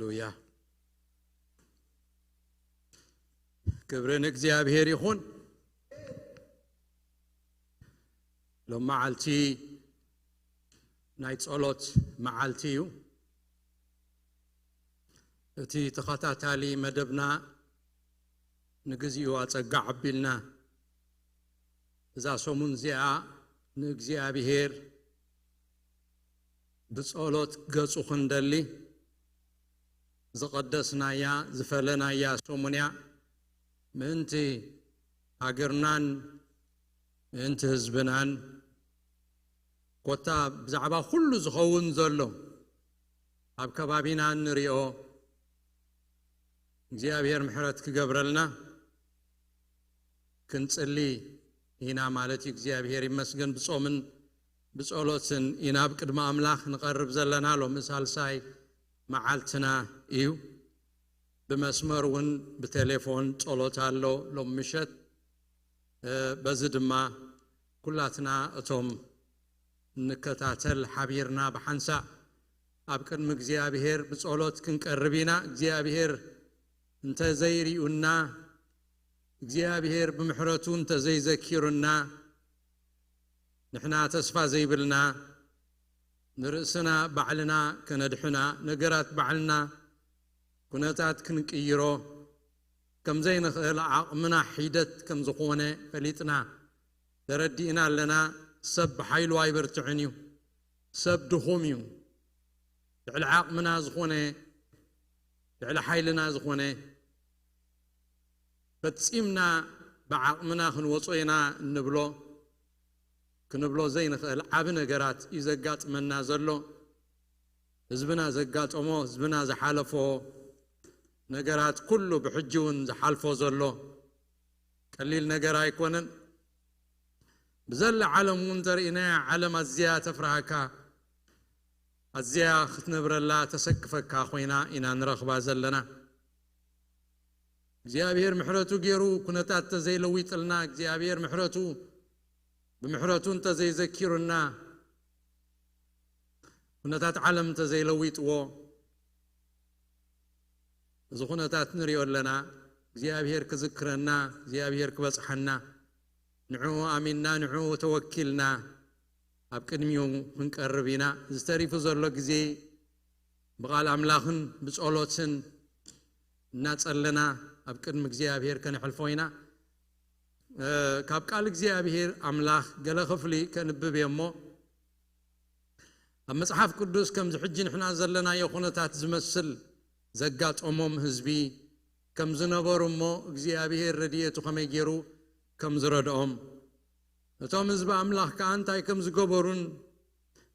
ሃሌሉያ። ክብሪ ንእግዚኣብሔር ይኹን። ሎም መዓልቲ ናይ ጸሎት መዓልቲ እዩ። እቲ ተኸታታሊ መደብና ንግዚኡ ኣጸጋዕ ኣቢልና እዛ ሰሙን እዚኣ ንእግዚኣብሔር ብጸሎት ገጹ ክንደሊ ዝቐደስናያ ዝፈለናያ ሰሙን እያ። ምእንቲ ሃገርናን ምእንቲ ህዝብናን ኮታ ብዛዕባ ኩሉ ዝኸውን ዘሎ ኣብ ከባቢና እንሪኦ እግዚኣብሔር ምሕረት ክገብረልና ክንጽሊ ኢና ማለት እዩ። እግዚኣብሔር ይመስገን። ብጾምን ብጸሎትን ኢና ኣብ ቅድሚ ኣምላኽ ንቐርብ ዘለና። ሎሚ ሳልሳይ መዓልትና እዩ። ብመስመር እውን ብቴሌፎን ጸሎት ኣሎ ሎም ምሸት። እ፣ በዚ ድማ ኩላትና እቶም እንከታተል ሓቢርና ብሓንሳእ ኣብ ቅድሚ እግዚኣብሔር ብጸሎት ክንቀርብ ኢና። እግዚኣብሔር እንተዘይሪኡና፣ እግዚኣብሔር ብምሕረቱ እንተዘይዘኪሩና፣ ንሕና ተስፋ ዘይብልና፣ ንርእስና ባዕልና ከነድሕና፣ ነገራት ባዕልና ኩነታት ክንቅይሮ ከም ዘይንኽእል ዓቕምና ሒደት ከም ዝኾነ ፈሊጥና ተረዲእና ኣለና። ሰብ ብሓይሉ ኣይበርትዕን እዩ። ሰብ ድኹም እዩ። ልዕሊ ዓቕምና ዝኾነ፣ ልዕሊ ሓይልና ዝኾነ ፈጺምና ብዓቕምና ክንወጾ ኢና እንብሎ፣ ክንብሎ ዘይንኽእል ዓቢ ነገራት እዩ ዘጋጥመና ዘሎ። ህዝብና ዘጋጠሞ፣ ህዝብና ዝሓለፎ ነገራት ኩሉ ብሕጂ እውን ዝሓልፎ ዘሎ ቀሊል ነገር ኣይኮነን። ብዘላ ዓለም እውን እንተርኢናያ፣ ዓለም ኣዝያ ተፍርሃካ፣ ኣዝያ ክትነብረላ ተሰክፈካ ኮይና ኢና ንረኽባ ዘለና። እግዚኣብሔር ምሕረቱ ገይሩ ኩነታት እንተዘይለዊጥልና፣ እግዚኣብሔር ምሕረቱ፣ ብምሕረቱ እንተዘይዘኪሩና፣ ኩነታት ዓለም እንተዘይለዊጥዎ፣ እዚ ኩነታት ንሪኦ ኣለና። እግዚኣብሔር ክዝክረና፣ እግዚኣብሔር ክበጽሓና፣ ንዕኡ ኣሚንና፣ ንዕኡ ተወኪልና ኣብ ቅድሚኡ ክንቀርብ ኢና። ዝተሪፉ ዘሎ ግዜ ብቓል ኣምላኽን ብጸሎትን እናጸለና ኣብ ቅድሚ እግዚኣብሔር ከነሕልፎ ኢና። እ፣ ካብ ቃል እግዚኣብሔር ኣምላኽ ገለ ክፍሊ ከንብብ እየ እሞ፣ ኣብ መጽሓፍ ቅዱስ ከምዚ ሕጂ ንሕና ዘለናዮ ኩነታት ዝመስል ዘጋጠሞም ህዝቢ ከም ዝነበሩ እሞ እግዚኣብሔር ረድኤቱ ከመይ ገይሩ ከም ዝረድኦም፣ እቶም ህዝቢ ኣምላኽ ከኣ እንታይ ከም ዝገበሩን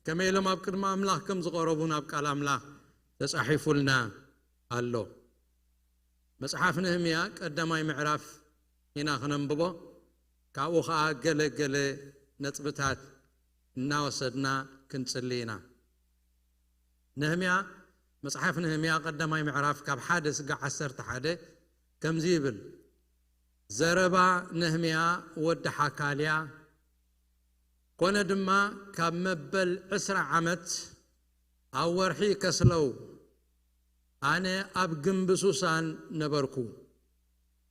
ከመይ ኢሎም ኣብ ቅድሚ ኣምላኽ ከም ዝቐረቡን ኣብ ቃል ኣምላኽ ተጻሒፉልና ኣሎ። መጽሓፍ ነህምያ ቀዳማይ ምዕራፍ ኢና ክነንብቦ፣ ካብኡ ኸኣ ገለ ገለ ነጥብታት እናወሰድና ክንጽሊ ኢና። ነህምያ፣ መጽሓፍ ነህምያ ቀዳማይ ምዕራፍ ካብ ሓደ ስጋዕ ዓሰርተ ሓደ ከምዚ ይብል፣ ዘረባ ነህምያ ወዲ ሓካልያ፣ ኮነ ድማ ካብ መበል ዕስራ ዓመት ኣብ ወርሒ ከስለው ኣነ ኣብ ግምቢ ሱሳን ነበርኩ።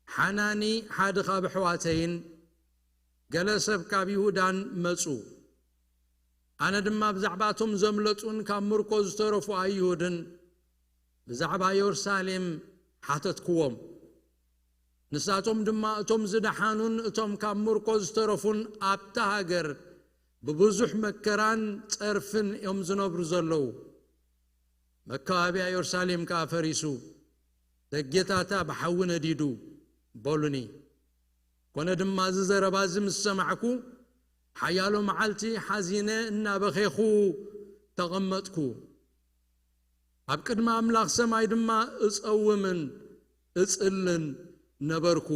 ሓናኒ ሓደ ካብ ኣሕዋተይን ገለ ሰብ ካብ ይሁዳን መጹ። ኣነ ድማ ብዛዕባ እቶም ዘምለጡን ካብ ምርኮ ዝተረፉ ኣይሁድን ብዛዕባ የሩሳሌም ሓተትክዎም። ንሳቶም ድማ እቶም ዝደሓኑን እቶም ካብ ምርኮ ዝተረፉን ኣብታ ሃገር ብብዙሕ መከራን ጸርፍን እዮም ዝነብሩ ዘለዉ። መካበብያ የሩሳሌም ከኣ ፈሪሱ፣ ደጌታታ ብሓዊ ነዲዱ በሉኒ። ኮነ ድማ እዚ ዘረባ እዚ ምስ ሰማዕኩ፣ ሓያሎ መዓልቲ ሓዚነ እናበኼኹ ተቐመጥኩ። ኣብ ቅድሚ ኣምላኽ ሰማይ ድማ እጸውምን እጽልን ነበርኩ።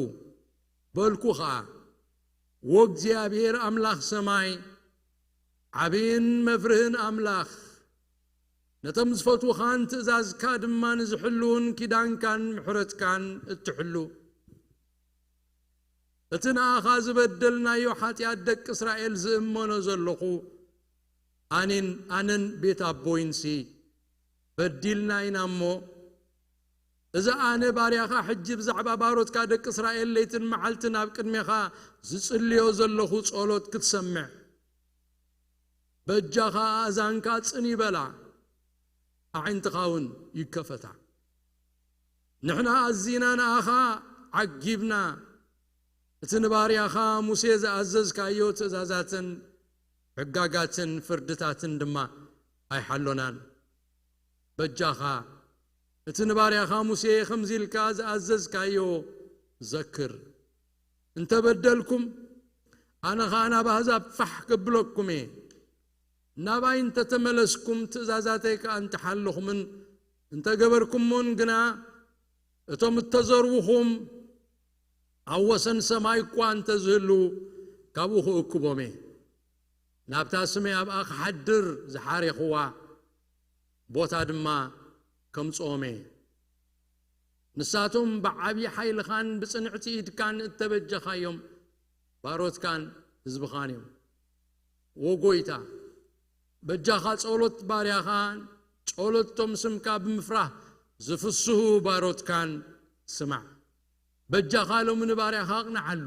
በልኩ ኸኣ፣ "ዎ እግዚኣብሔር ኣምላኽ ሰማይ፣ ዓብይን መፍርህን ኣምላኽ፣ ነቶም ዝፈትዉኻን ትእዛዝካ ድማ ንዝሕልዉን ኪዳንካን ምሕረትካን እትሕሉ፣ እቲ ንኣኻ ዝበደልናዮ ሓጢኣት ደቂ እስራኤል ዝእመኖ ዘለኹ፣ ኣኔን ኣነን ቤት ኣቦይንሲ በዲልና ኢና እሞ፣ እዚ ኣነ ባርያኻ ሕጂ ብዛዕባ ባሮትካ ደቂ እስራኤል ለይትን መዓልትን ኣብ ቅድሜኻ ዝጽልዮ ዘለኹ ጸሎት ክትሰምዕ፣ በጃኻ ኣእዛንካ ጽን ይበላ፣ ኣዒንትኻ እውን ይከፈታ። ንሕና ኣዚና ንኣኻ ዓጊብና፣ እቲ ንባርያኻ ሙሴ ዝኣዘዝካዮ ትእዛዛትን ሕጋጋትን ፍርድታትን ድማ ኣይሓሎናን። በጃኻ እቲ ንባርያኻ ሙሴ ከምዚ ኢልካ ዝኣዘዝካዮ ዘክር። እንተ በደልኩም፣ ኣነ ኸኣ ናብ ኣህዛብ ፋሕ ከብለኩም እየ። ናባይ እንተ ተመለስኩም፣ ትእዛዛተይ ከኣ እንተ ሓለኹምን እንተ ገበርኩሞን ግና፣ እቶም እተዘርውኹም ኣብ ወሰን ሰማይ እኳ እንተ ዝህልዉ፣ ካብኡ ክእክቦም እየ። ናብታ ስመይ ኣብኣ ክሓድር ዝሓሬኽዋ ቦታ ድማ ከምጽኦም እየ። ንሳቶም ብዓቢ ሓይልኻን ብጽንዕቲ ኢድካን እተበጀኻዮም ባሮትካን ህዝብኻን እዮም። ዎ ጐይታ፣ በጃኻ ጸሎት ባርያኻን ጸሎትቶም ስምካ ብምፍራህ ዝፍስሁ ባሮትካን ስማዕ። በጃኻ ሎሚ ንባርያኻ ኣቕንዓሉ።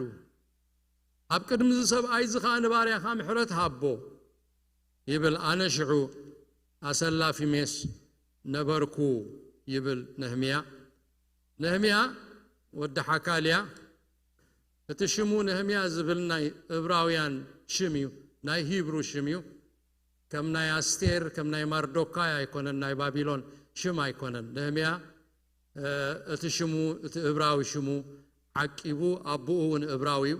ኣብ ቅድሚ እዚ ሰብኣይ እዚ ኸኣ ንባርያኻ ምሕረት ሃቦ ይብል። ኣነ ሽዑ ኣሰላፊ ሜስ ነበርኩ ይብል ነህምያ። ነህምያ ወዲ ሓካልያ፣ እቲ ሽሙ ነህምያ ዝብል ናይ እብራውያን ሽም እዩ፣ ናይ ሂብሩ ሽም እዩ። ከም ናይ ኣስቴር፣ ከም ናይ ማርዶካይ ኣይኮነን፣ ናይ ባቢሎን ሽም ኣይኮነን። ነህምያ፣ እ፣ እቲ ሽሙ፣ እቲ እብራዊ ሽሙ ዓቂቡ፣ ኣቦኡ እውን እብራዊ እዩ።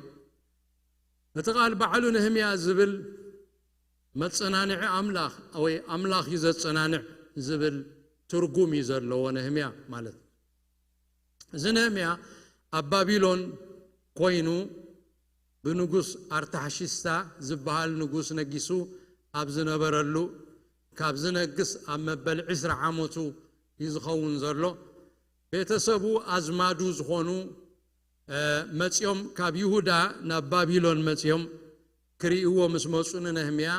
እቲ ቃል ባዕሉ ነህምያ ዝብል መጸናንዒ ኣምላኽ ወይ ኣምላኽ እዩ ዘጸናንዕ ዝብል ትርጉም እዩ ዘለዎ ነህምያ ማለት። እዚ ነህምያ ኣብ ባቢሎን ኮይኑ ብንጉስ ኣርታሕሽስታ ዝበሃል ንጉስ ነጊሱ ኣብ ዝነበረሉ፣ ካብ ዝነግስ ኣብ መበል ዕስራ ዓመቱ እዩ ዝኸውን ዘሎ። ቤተሰቡ ኣዝማዱ ዝኾኑ፣ እ፣ መጺኦም፣ ካብ ይሁዳ ናብ ባቢሎን መጺኦም ክርእይዎ ምስ መጹ ንነህምያ፣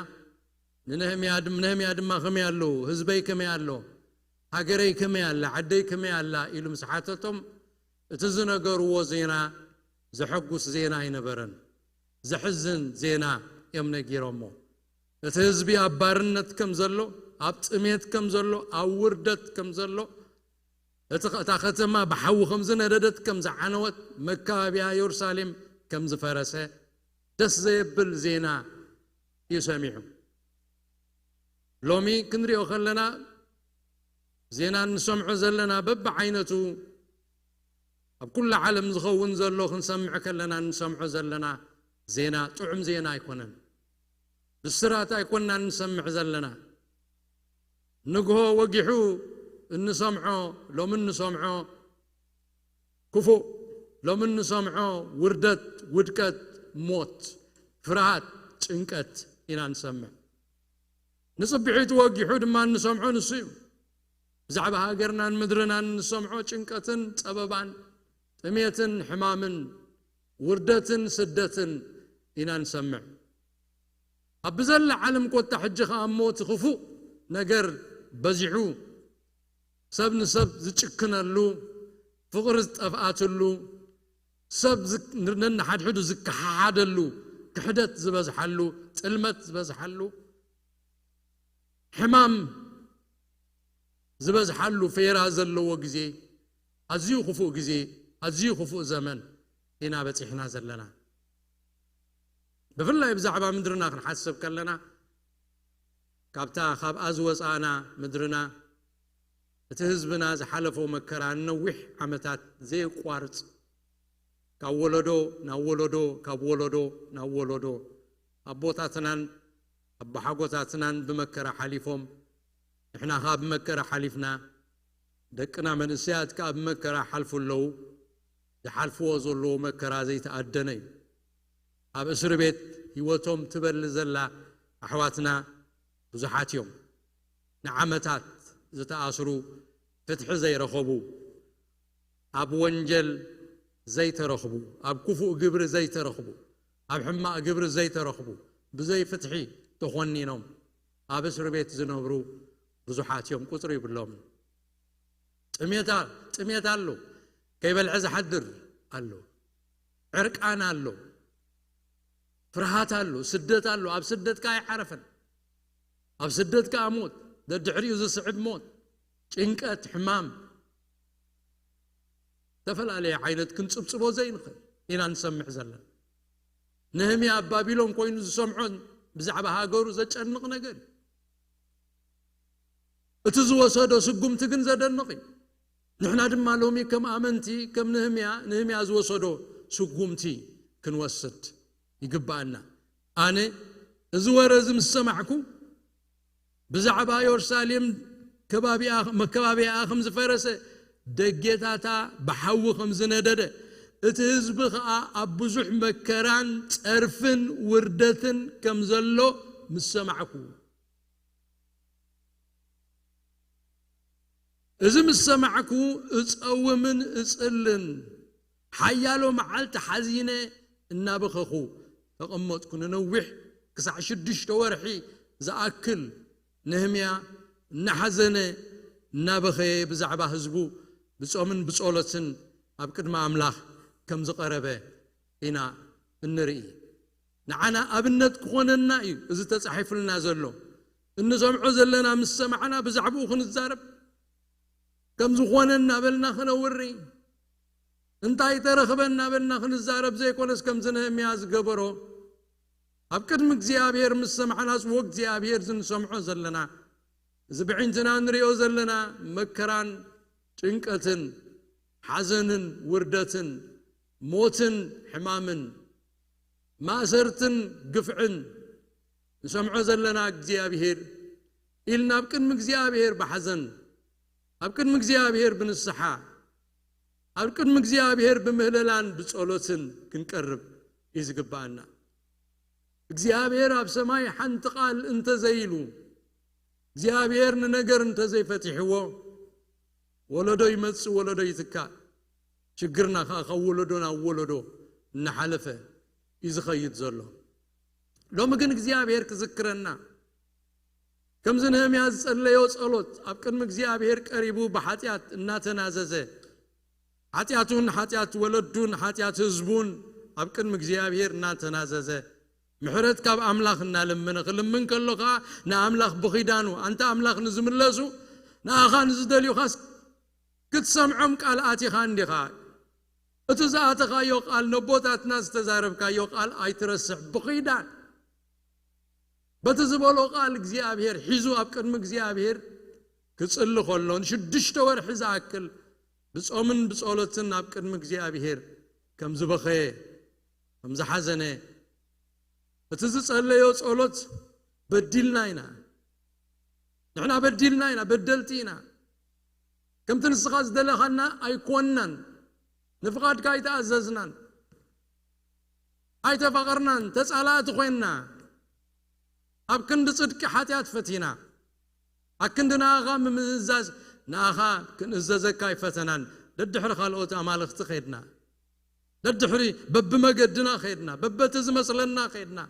ንነህምያ ድም-፣ ነህምያ ድማ ከመይ ኣለዉ? ህዝበይ ከመይ ኣሎ? ሃገረይ ከመይ ኣላ? ዓደይ ከመይ ኣላ? ኢሉ ምስ ሓተቶም፣ እቲ ዝነገርዎ ዜና ዘሐጉስ ዜና ኣይነበረን። ዘሕዝን ዜና እዮም ነጊሮሞ። እቲ ህዝቢ ኣብ ባርነት ከም ዘሎ፣ ኣብ ጥሜት ከም ዘሎ፣ ኣብ ውርደት ከም ዘሎ፣ እቲ ኸ-፣ እታ ከተማ ብሓዊ ከም ዝነደደት፣ ከም ዝዓነወት፣ መካበቢያ የሩሳሌም ከም ዝፈረሰ፣ ደስ ዘየብል ዜና እዩ ሰሚዑ። ሎሚ ክንሪኦ ከለና፣ ዜና እንሰምዖ ዘለና በብዓይነቱ ኣብ ኩሉ ዓለም ዝኸውን ዘሎ ክንሰምዕ ከለና፣ እንሰምዖ ዘለና ዜና ጥዑም ዜና ኣይኮነን። ብስራት ኣይኮንና እንሰምዕ ዘለና። ንግሆ ወጊሑ እንሰምዖ፣ ሎሚ እንሰምዖ ክፉእ፣ ሎሚ እንሰምዖ ውርደት፣ ውድቀት፣ ሞት፣ ፍርሃት፣ ጭንቀት ኢና እንሰምዕ። ንጽብሒቱ ወጊሑ ድማ እንሰምዖ ንሱ እዩ። ብዛዕባ ሃገርናን ምድርናን እንሰምዖ ጭንቀትን ጸበባን፣ ጥሜትን ሕማምን፣ ውርደትን ስደትን ኢና እንሰምዕ። ኣብ ብዘላ ዓለም ኮታ ሕጂ ኸኣ እሞ እቲ ክፉእ ነገር በዚሑ፣ ሰብ ንሰብ ዝጭክነሉ፣ ፍቕሪ ዝጠፍኣትሉ፣ ሰብ ዝ-፣ ነንሓድሕዱ ዝከሓሓደሉ፣ ክሕደት ዝበዝሓሉ፣ ጥልመት ዝበዝሓሉ፣ ሕማም ዝበዝሓሉ ፌራ ዘለዎ ግዜ፣ ኣዝዩ ክፉእ ግዜ፣ ኣዝዩ ክፉእ ዘመን ኢና በጺሕና ዘለና። ብፍላይ ብዛዕባ ምድርና ክንሓስብ ከለና፣ ካብታ ካብኣ ዝወጻእና ምድርና፣ እቲ ህዝብና ዝሓለፎ መከራ ንነዊሕ ዓመታት ዘየቋርጽ፣ ካብ ወለዶ ናብ ወለዶ፣ ካብ ወለዶ ናብ ወለዶ፣ ኣቦታትናን ኣቦሓጎታትናን ብመከራ ሓሊፎም፣ ንሕና ኸኣ ብመከራ ሓሊፍና፣ ደቅና መንእሰያት ከኣ ብመከራ ሓልፉ ኣለዉ። ዝሓልፍዎ ዘለዉ መከራ ዘይተኣደነ እዩ። ኣብ እስሪ ቤት ህይወቶም ትበሊ ዘላ ኣሕዋትና ብዙሓት እዮም። ንዓመታት ዝተኣስሩ፣ ፍትሒ ዘይረኸቡ፣ ኣብ ወንጀል ዘይተረኽቡ፣ ኣብ ክፉእ ግብሪ ዘይተረኽቡ፣ ኣብ ሕማቕ ግብሪ ዘይተረኽቡ፣ ብዘይ ፍትሒ ተኾኒኖም ኣብ እስሪ ቤት ዝነብሩ ብዙሓት እዮም፣ ቁጽሪ ይብሎምን። ጥሜታት፣ ጥሜት ኣሎ፣ ከይበልዐ ዝሓድር ኣሎ፣ ዕርቃን ኣሎ፣ ፍርሃት ኣሎ፣ ስደት ኣሎ። ኣብ ስደት ከኣ ኣይዓረፈን። ኣብ ስደት ከኣ ሞት፣ ደድሕሪኡ ዝስዕብ ሞት፣ ጭንቀት፣ ሕማም፣ ዝተፈላለየ ዓይነት ክንጽብጽቦ ዘይንኽእል ኢና ንሰምዕ ዘለና። ነህምያ ኣብ ባቢሎን ኮይኑ ዝሰምዖን ብዛዕባ ሃገሩ ዘጨንቕ ነገር እዩ። እቲ ዝወሰዶ ስጉምቲ ግን ዘደንቕ እዩ። ንሕና ድማ ሎሚ ከም ኣመንቲ፣ ከም ነህምያ፣ ነህምያ ዝወሰዶ ስጉምቲ ክንወስድ ይግብኣና። ኣነ እዚ ወረ እዚ ምስ ሰማዕኩ፣ ብዛዕባ የሩሳሌም ከባቢኣ፣ መከባቢያኣ ከም ዝፈረሰ፣ ደጌታታ ብሓዊ ከም ዝነደደ፣ እቲ ህዝቢ ኸኣ ኣብ ብዙሕ መከራን ጸርፍን ውርደትን ከም ዘሎ ምስ ሰማዕኩ፣ እዚ ምስ ሰማዕኩ፣ እጸውምን እጽልን፣ ሓያሎ መዓልቲ ሓዚነ እናበኸኹ ተቐመጥኩ። ንነዊሕ ክሳዕ ሽዱሽተ ወርሒ ዝኣክል፣ ነህምያ እናሓዘነ እናበኸየ፣ ብዛዕባ ህዝቡ ብጾምን ብጸሎትን ኣብ ቅድሚ ኣምላኽ ከም ዝቐረበ ኢና እንርኢ። ንዓና ኣብነት ክኾነና እዩ እዚ ተጻሒፉልና ዘሎ። እንሰምዖ ዘለና ምስ ሰማዕና፣ ብዛዕባኡ ክንዛረብ ከም ዝኾነ እናበልና ክነውሪ፣ እንታይ ተረኽበ እናበልና ክንዛረብ ዘይኮነስ፣ ከምዚ ነህምያ ዝገበሮ፣ ኣብ ቅድሚ እግዚኣብሔር ምስ ሰማዕናስ፣ ወ እግዚኣብሔር፣ እዚ ንሰምዖ ዘለና፣ እዚ ብዕንትና ንሪኦ ዘለና መከራን ጭንቀትን፣ ሓዘንን ውርደትን፣ ሞትን ሕማምን፣ ማእሰርትን ግፍዕን ንሰምዖ ዘለና፣ እግዚኣብሔር ኢልና ኣብ ቅድሚ እግዚኣብሔር ብሓዘን፣ ኣብ ቅድሚ እግዚኣብሔር ብንስሓ፣ ኣብ ቅድሚ እግዚኣብሔር ብምህለላን ብጸሎትን ክንቀርብ እዩ ዝግብኣና። እግዚኣብሔር ኣብ ሰማይ ሓንቲ ቃል እንተዘይሉ፣ እግዚኣብሔር ንነገር እንተዘይፈቲሕዎ፣ ወለዶ ይመጽእ፣ ወለዶ ይትካእ። ሽግርና ከኣ ካብ ወለዶ ናብ ወለዶ እናሓለፈ እዩ ዝኸይድ ዘሎ። ሎሚ ግን እግዚኣብሔር ክዝክረና፣ ከምዚ ነህምያ ዝጸለዮ ጸሎት፣ ኣብ ቅድሚ እግዚኣብሔር ቀሪቡ ብሓጢኣት እናተናዘዘ፣ ሓጢኣቱን ሓጢኣት ወለዱን ሓጢኣት ህዝቡን ኣብ ቅድሚ እግዚኣብሔር እናተናዘዘ፣ ምሕረት ካብ ኣምላኽ እናለመነ፣ ክልምን ከሎ ከኣ ንኣምላኽ ብኺዳኑ፣ ኣንታ ኣምላኽ፣ ንዝምለሱ፣ ንኣኻ ንዝደልዩኻስ ክትሰምዖም ቃል ኣቲኻ እንዲኻ። እቲ ዝኣተኻዮ ቃል፣ ነቦታትና ዝተዛረብካዮ ቃል ኣይትረስዕ። ብኺዳን በቲ ዝበሎ ቃል እግዚኣብሔር ሒዙ ኣብ ቅድሚ እግዚኣብሔር ክጽሊ ከሎ፣ ንሽዱሽተ ወርሒ ዝኣክል ብጾምን ብጸሎትን ኣብ ቅድሚ እግዚኣብሔር ከም ዝበኸየ፣ ከም ዝሓዘነ፣ እቲ ዝጸለዮ ጸሎት፣ በዲልና ኢና። ንሕና በዲልና ኢና፣ በደልቲ ኢና። ከምቲ ንስኻ ዝደለኻና ኣይኮንናን። ንፍቓድካ ኣይተኣዘዝናን። ኣይተፋቐርናን። ተጻላእቲ ኮይንና። ኣብ ክንዲ ጽድቂ ሓጢኣት ፈቲና። ኣብ ክንዲ ንኣኻ ምምእዛዝ፣ ንኣኻ ክንእዘዘካ ኣይፈተናን። ደድሕሪ ካልኦት ኣማልኽቲ ኸድና። ደድሕሪ በብመገድና ኸድና። በበቲ ዝመስለና ኸድና።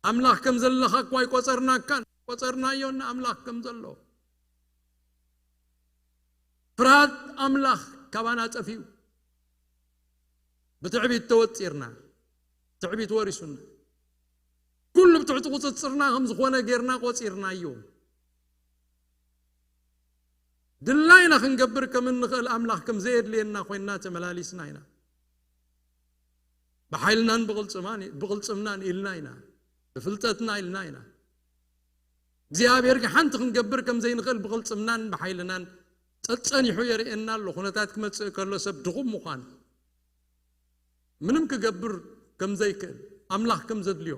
ኣምላኽ ከም ዘለኻ እኳ ኣይቆጸርናካን። ቆጸርናዮ ንኣምላኽ ከም ዘሎ። ፍርሃት ኣምላኽ ካባና ጠፊኡ። ብትዕቢት ተወጢርና። ትዕቢት ወሪሱና። ኩሉ ብትሕቲ ቁጽጽርና ከም ዝኾነ ጌርና ቆጺርናዮ። ድላይና ክንገብር ከም እንኽእል ኣምላኽ ከም ዘየድልየና ኮይንና ተመላሊስና ኢና። ብሓይልናን ብቕልጽማን-፣ ብቕልጽምናን ኢልና ኢና። ብፍልጠትና ኢልና ኢና። እግዚኣብሔር ሓንቲ ክንገብር ከም ዘይንኽእል ብቕልጽምናን ብሓይልናን ጸጸኒሑ የርእየና ኣሎ። ኩነታት ክመጽእ ከሎ ሰብ ድኹም ምዃን፣ ምንም ክገብር ከም ዘይክእል፣ ኣምላኽ ከም ዘድልዮ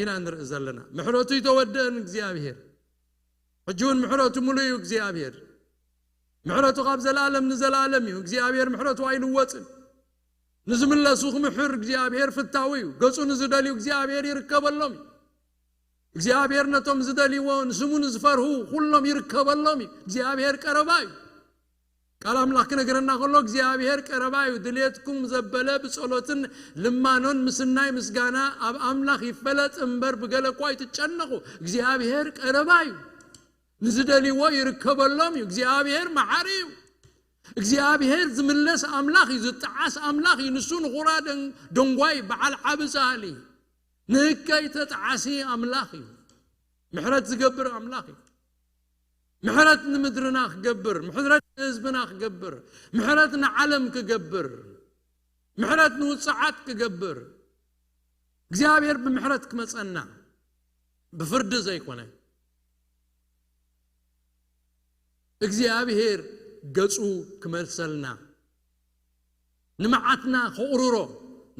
ኢና ንርኢ ዘለና። ምሕረቱ ይተወደአን እግዚኣብሔር። ሕጂ እውን ምሕረቱ ምሉእ እዩ እግዚኣብሔር። ምሕረቱ ካብ ዘለኣለም ንዘለኣለም እዩ። እግዚኣብሔር ምሕረቱ ኣይልወጥን። ንዝምለሱ ክምሕር እግዚኣብሔር ፍታዊ እዩ። ገጹ ንዝደልዩ እግዚኣብሔር ይርከበሎም እዩ። እግዚኣብሔር ነቶም ዝደልይዎ፣ ንስሙ ንዝፈርሁ ኩሎም ይርከበሎም እዩ። እግዚኣብሔር ቀረባ እዩ። ቃል ኣምላኽ ክነግረና ከሎ እግዚኣብሔር ቀረባ እዩ። ድሌትኩም ዘበለ ብጸሎትን ልማኖን ምስናይ ምስጋና ኣብ ኣምላኽ ይፈለጥ እምበር ብገለ እኳ ኣይትጨነቑ። እግዚኣብሔር ቀረባ እዩ። ንዝደልይዎ ይርከበሎም እዩ። እግዚኣብሔር መሓሪ እዩ። እግዚኣብሔር ዝምለስ ኣምላኽ እዩ፣ ዝጠዓስ ኣምላኽ እዩ። ንሱ ንኹራ ደን-፣ ደንጓይ በዓል ዓቢ ጻሊ ንእከይ ተጠዓሲ ኣምላኽ እዩ። ምሕረት ዝገብር ኣምላኽ እዩ። ምሕረት ንምድርና ክገብር፣ ምሕረት ንህዝብና ክገብር፣ ምሕረት ንዓለም ክገብር፣ ምሕረት ንውጽዓት ክገብር፣ እግዚኣብሔር ብምሕረት ክመጸና፣ ብፍርዲ ዘይኮነ፣ እግዚኣብሔር ገጹ ክመልሰልና፣ ንመዓትና ከቑርሮ፣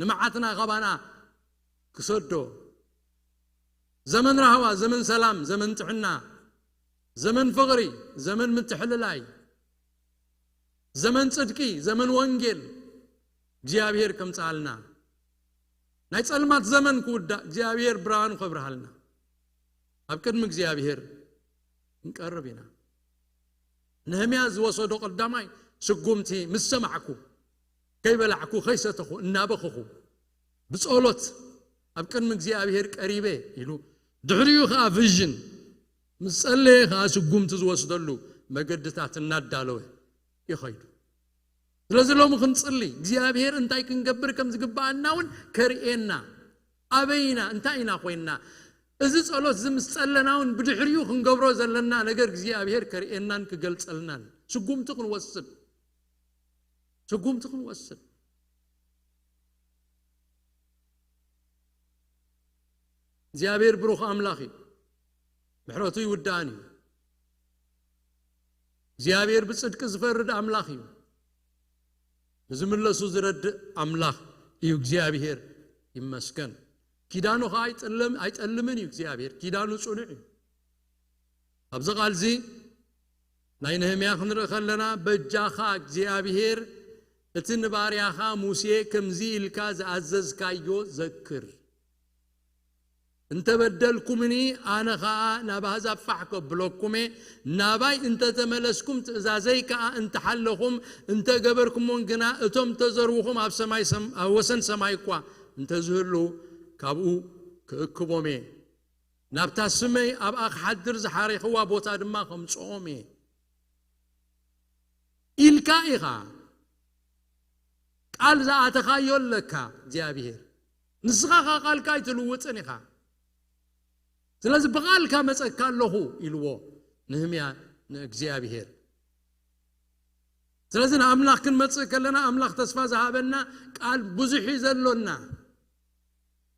ንመዓትና ካባና ክሰዶ፣ ዘመን ራህዋ፣ ዘመን ሰላም፣ ዘመን ጥዕና፣ ዘመን ፍቕሪ፣ ዘመን ምትሕልላይ፣ ዘመን ጽድቂ፣ ዘመን ወንጌል እግዚኣብሔር ከምጽኣልና፣ ናይ ጸልማት ዘመን ክውዳእ እግዚኣብሔር ብርሃኑ ከብርሃልና ኣብ ቅድሚ እግዚኣብሔር ክንቀርብ ኢና። ነህምያ ዝወሰዶ ቀዳማይ ስጉምቲ፣ ምስ ሰማዕኩ፣ ከይበላዕኩ፣ ከይሰተኹ፣ እናበኸኹ፣ ብጸሎት ኣብ ቅድሚ እግዚኣብሔር ቀሪበ ኢሉ፣ ድሕሪኡ ኸዓ ቪዥን፣ ምስ ጸለየ ኸዓ ስጉምቲ ዝወስደሉ መገድታት እናዳለወ ይኸይዱ። ስለዚ ሎሚ ክንጽሊ፣ እግዚኣብሔር እንታይ ክንገብር ከም ዝግብኣና እውን ከርእየና። ኣበይ ኢና? እንታይ ኢና ኮይንና? እዚ ጸሎት እዚ ምስ ጸለና እውን ብድሕሪኡ ክንገብሮ ዘለና ነገር እግዚኣብሔር ከርእየናን ክገልጸልናን ስጉምቲ ክንወስድ፣ ስጉምቲ ክንወስድ። እግዚኣብሔር ብሩኽ ኣምላኽ እዩ። ምሕረቱ ይውዳእን እዩ። እግዚኣብሔር ብጽድቂ ዝፈርድ ኣምላኽ እዩ። ንዝምለሱ ዝረድእ ኣምላኽ እዩ እግዚኣብሔር። ይመስገን። ኪዳኑ ኸዓ ኣይጥለም-፣ ኣይጠልምን እዩ እግዚኣብሔር። ኪዳኑ ጽኑዕ እዩ። ኣብዚ ቃል እዚ ናይ ነህምያ ክንርኢ ከለና፣ በጃኻ እግዚኣብሔር እቲ ንባርያኻ ሙሴ ከምዚ ኢልካ ዝኣዘዝካዮ ዘክር። እንተ በደልኩምኒ፣ ኣነ ኸኣ ናብ ኣህዛብ ፋሕ ከብለኩም እየ። ናባይ እንተ ተመለስኩም፣ ትእዛዘይ ከኣ እንተ ሓለኹም፣ እንተ ገበርኩሞን ግና፣ እቶም እተዘርውኹም ኣብ ሰማይ ሰም-፣ ኣብ ወሰን ሰማይ እኳ እንተ ዝህልዉ፣ ካብኡ ክእክቦም እየ። ናብታ ስመይ ኣብኣ ክሓድር ዝሓሬኽዋ ቦታ ድማ ከምጽኦም እየ። ኢልካ ኢኻ። ቃል ዝኣተኻዮ ኣለካ እግዚኣብሔር። ንስኻ ኸኣ ቃልካ ኣይትልውጥን ኢኻ። ስለዚ ብቓልካ መጸካ ኣለኹ ኢልዎ ነህምያ ንእግዚኣብሔር። ስለዚ ንኣምላኽ ክንመጽእ ከለና ኣምላኽ ተስፋ ዝሃበና ቃል ብዙሕ እዩ ዘሎና።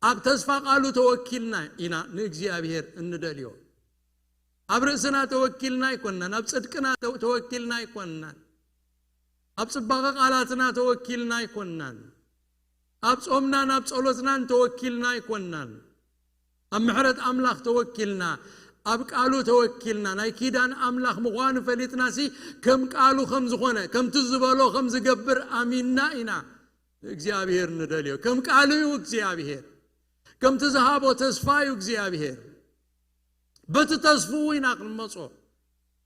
ኣብ ተስፋ ቃሉ ተወኪልና ኢና ንእግዚኣብሔር እንደልዮ። ኣብ ርእስና ተወኪልና ኣይኮንናን፣ ኣብ ጽድቅና ተወ-፣ ተወኪልና ኣይኮንናን፣ ኣብ ጽባቐ ቃላትና ተወኪልና ኣይኮንናን፣ ኣብ ጾምናን ኣብ ጸሎትናን ተወኪልና ኣይኮንናን። ኣብ ምሕረት ኣምላኽ ተወኪልና፣ ኣብ ቃሉ ተወኪልና፣ ናይ ኪዳን ኣምላኽ ምዃኑ ፈሊጥናሲ ከም ቃሉ ከም ዝኾነ፣ ከምቲ ዝበሎ ከም ዝገብር ኣሚንና ኢና ንእግዚኣብሔር ንደልዮ። ከም ቃሉ እዩ እግዚኣብሔር። ከምቲ ዝሃቦ ተስፋ እዩ እግዚኣብሔር። በቲ ተስፍኡ ኢና ክንመጾ።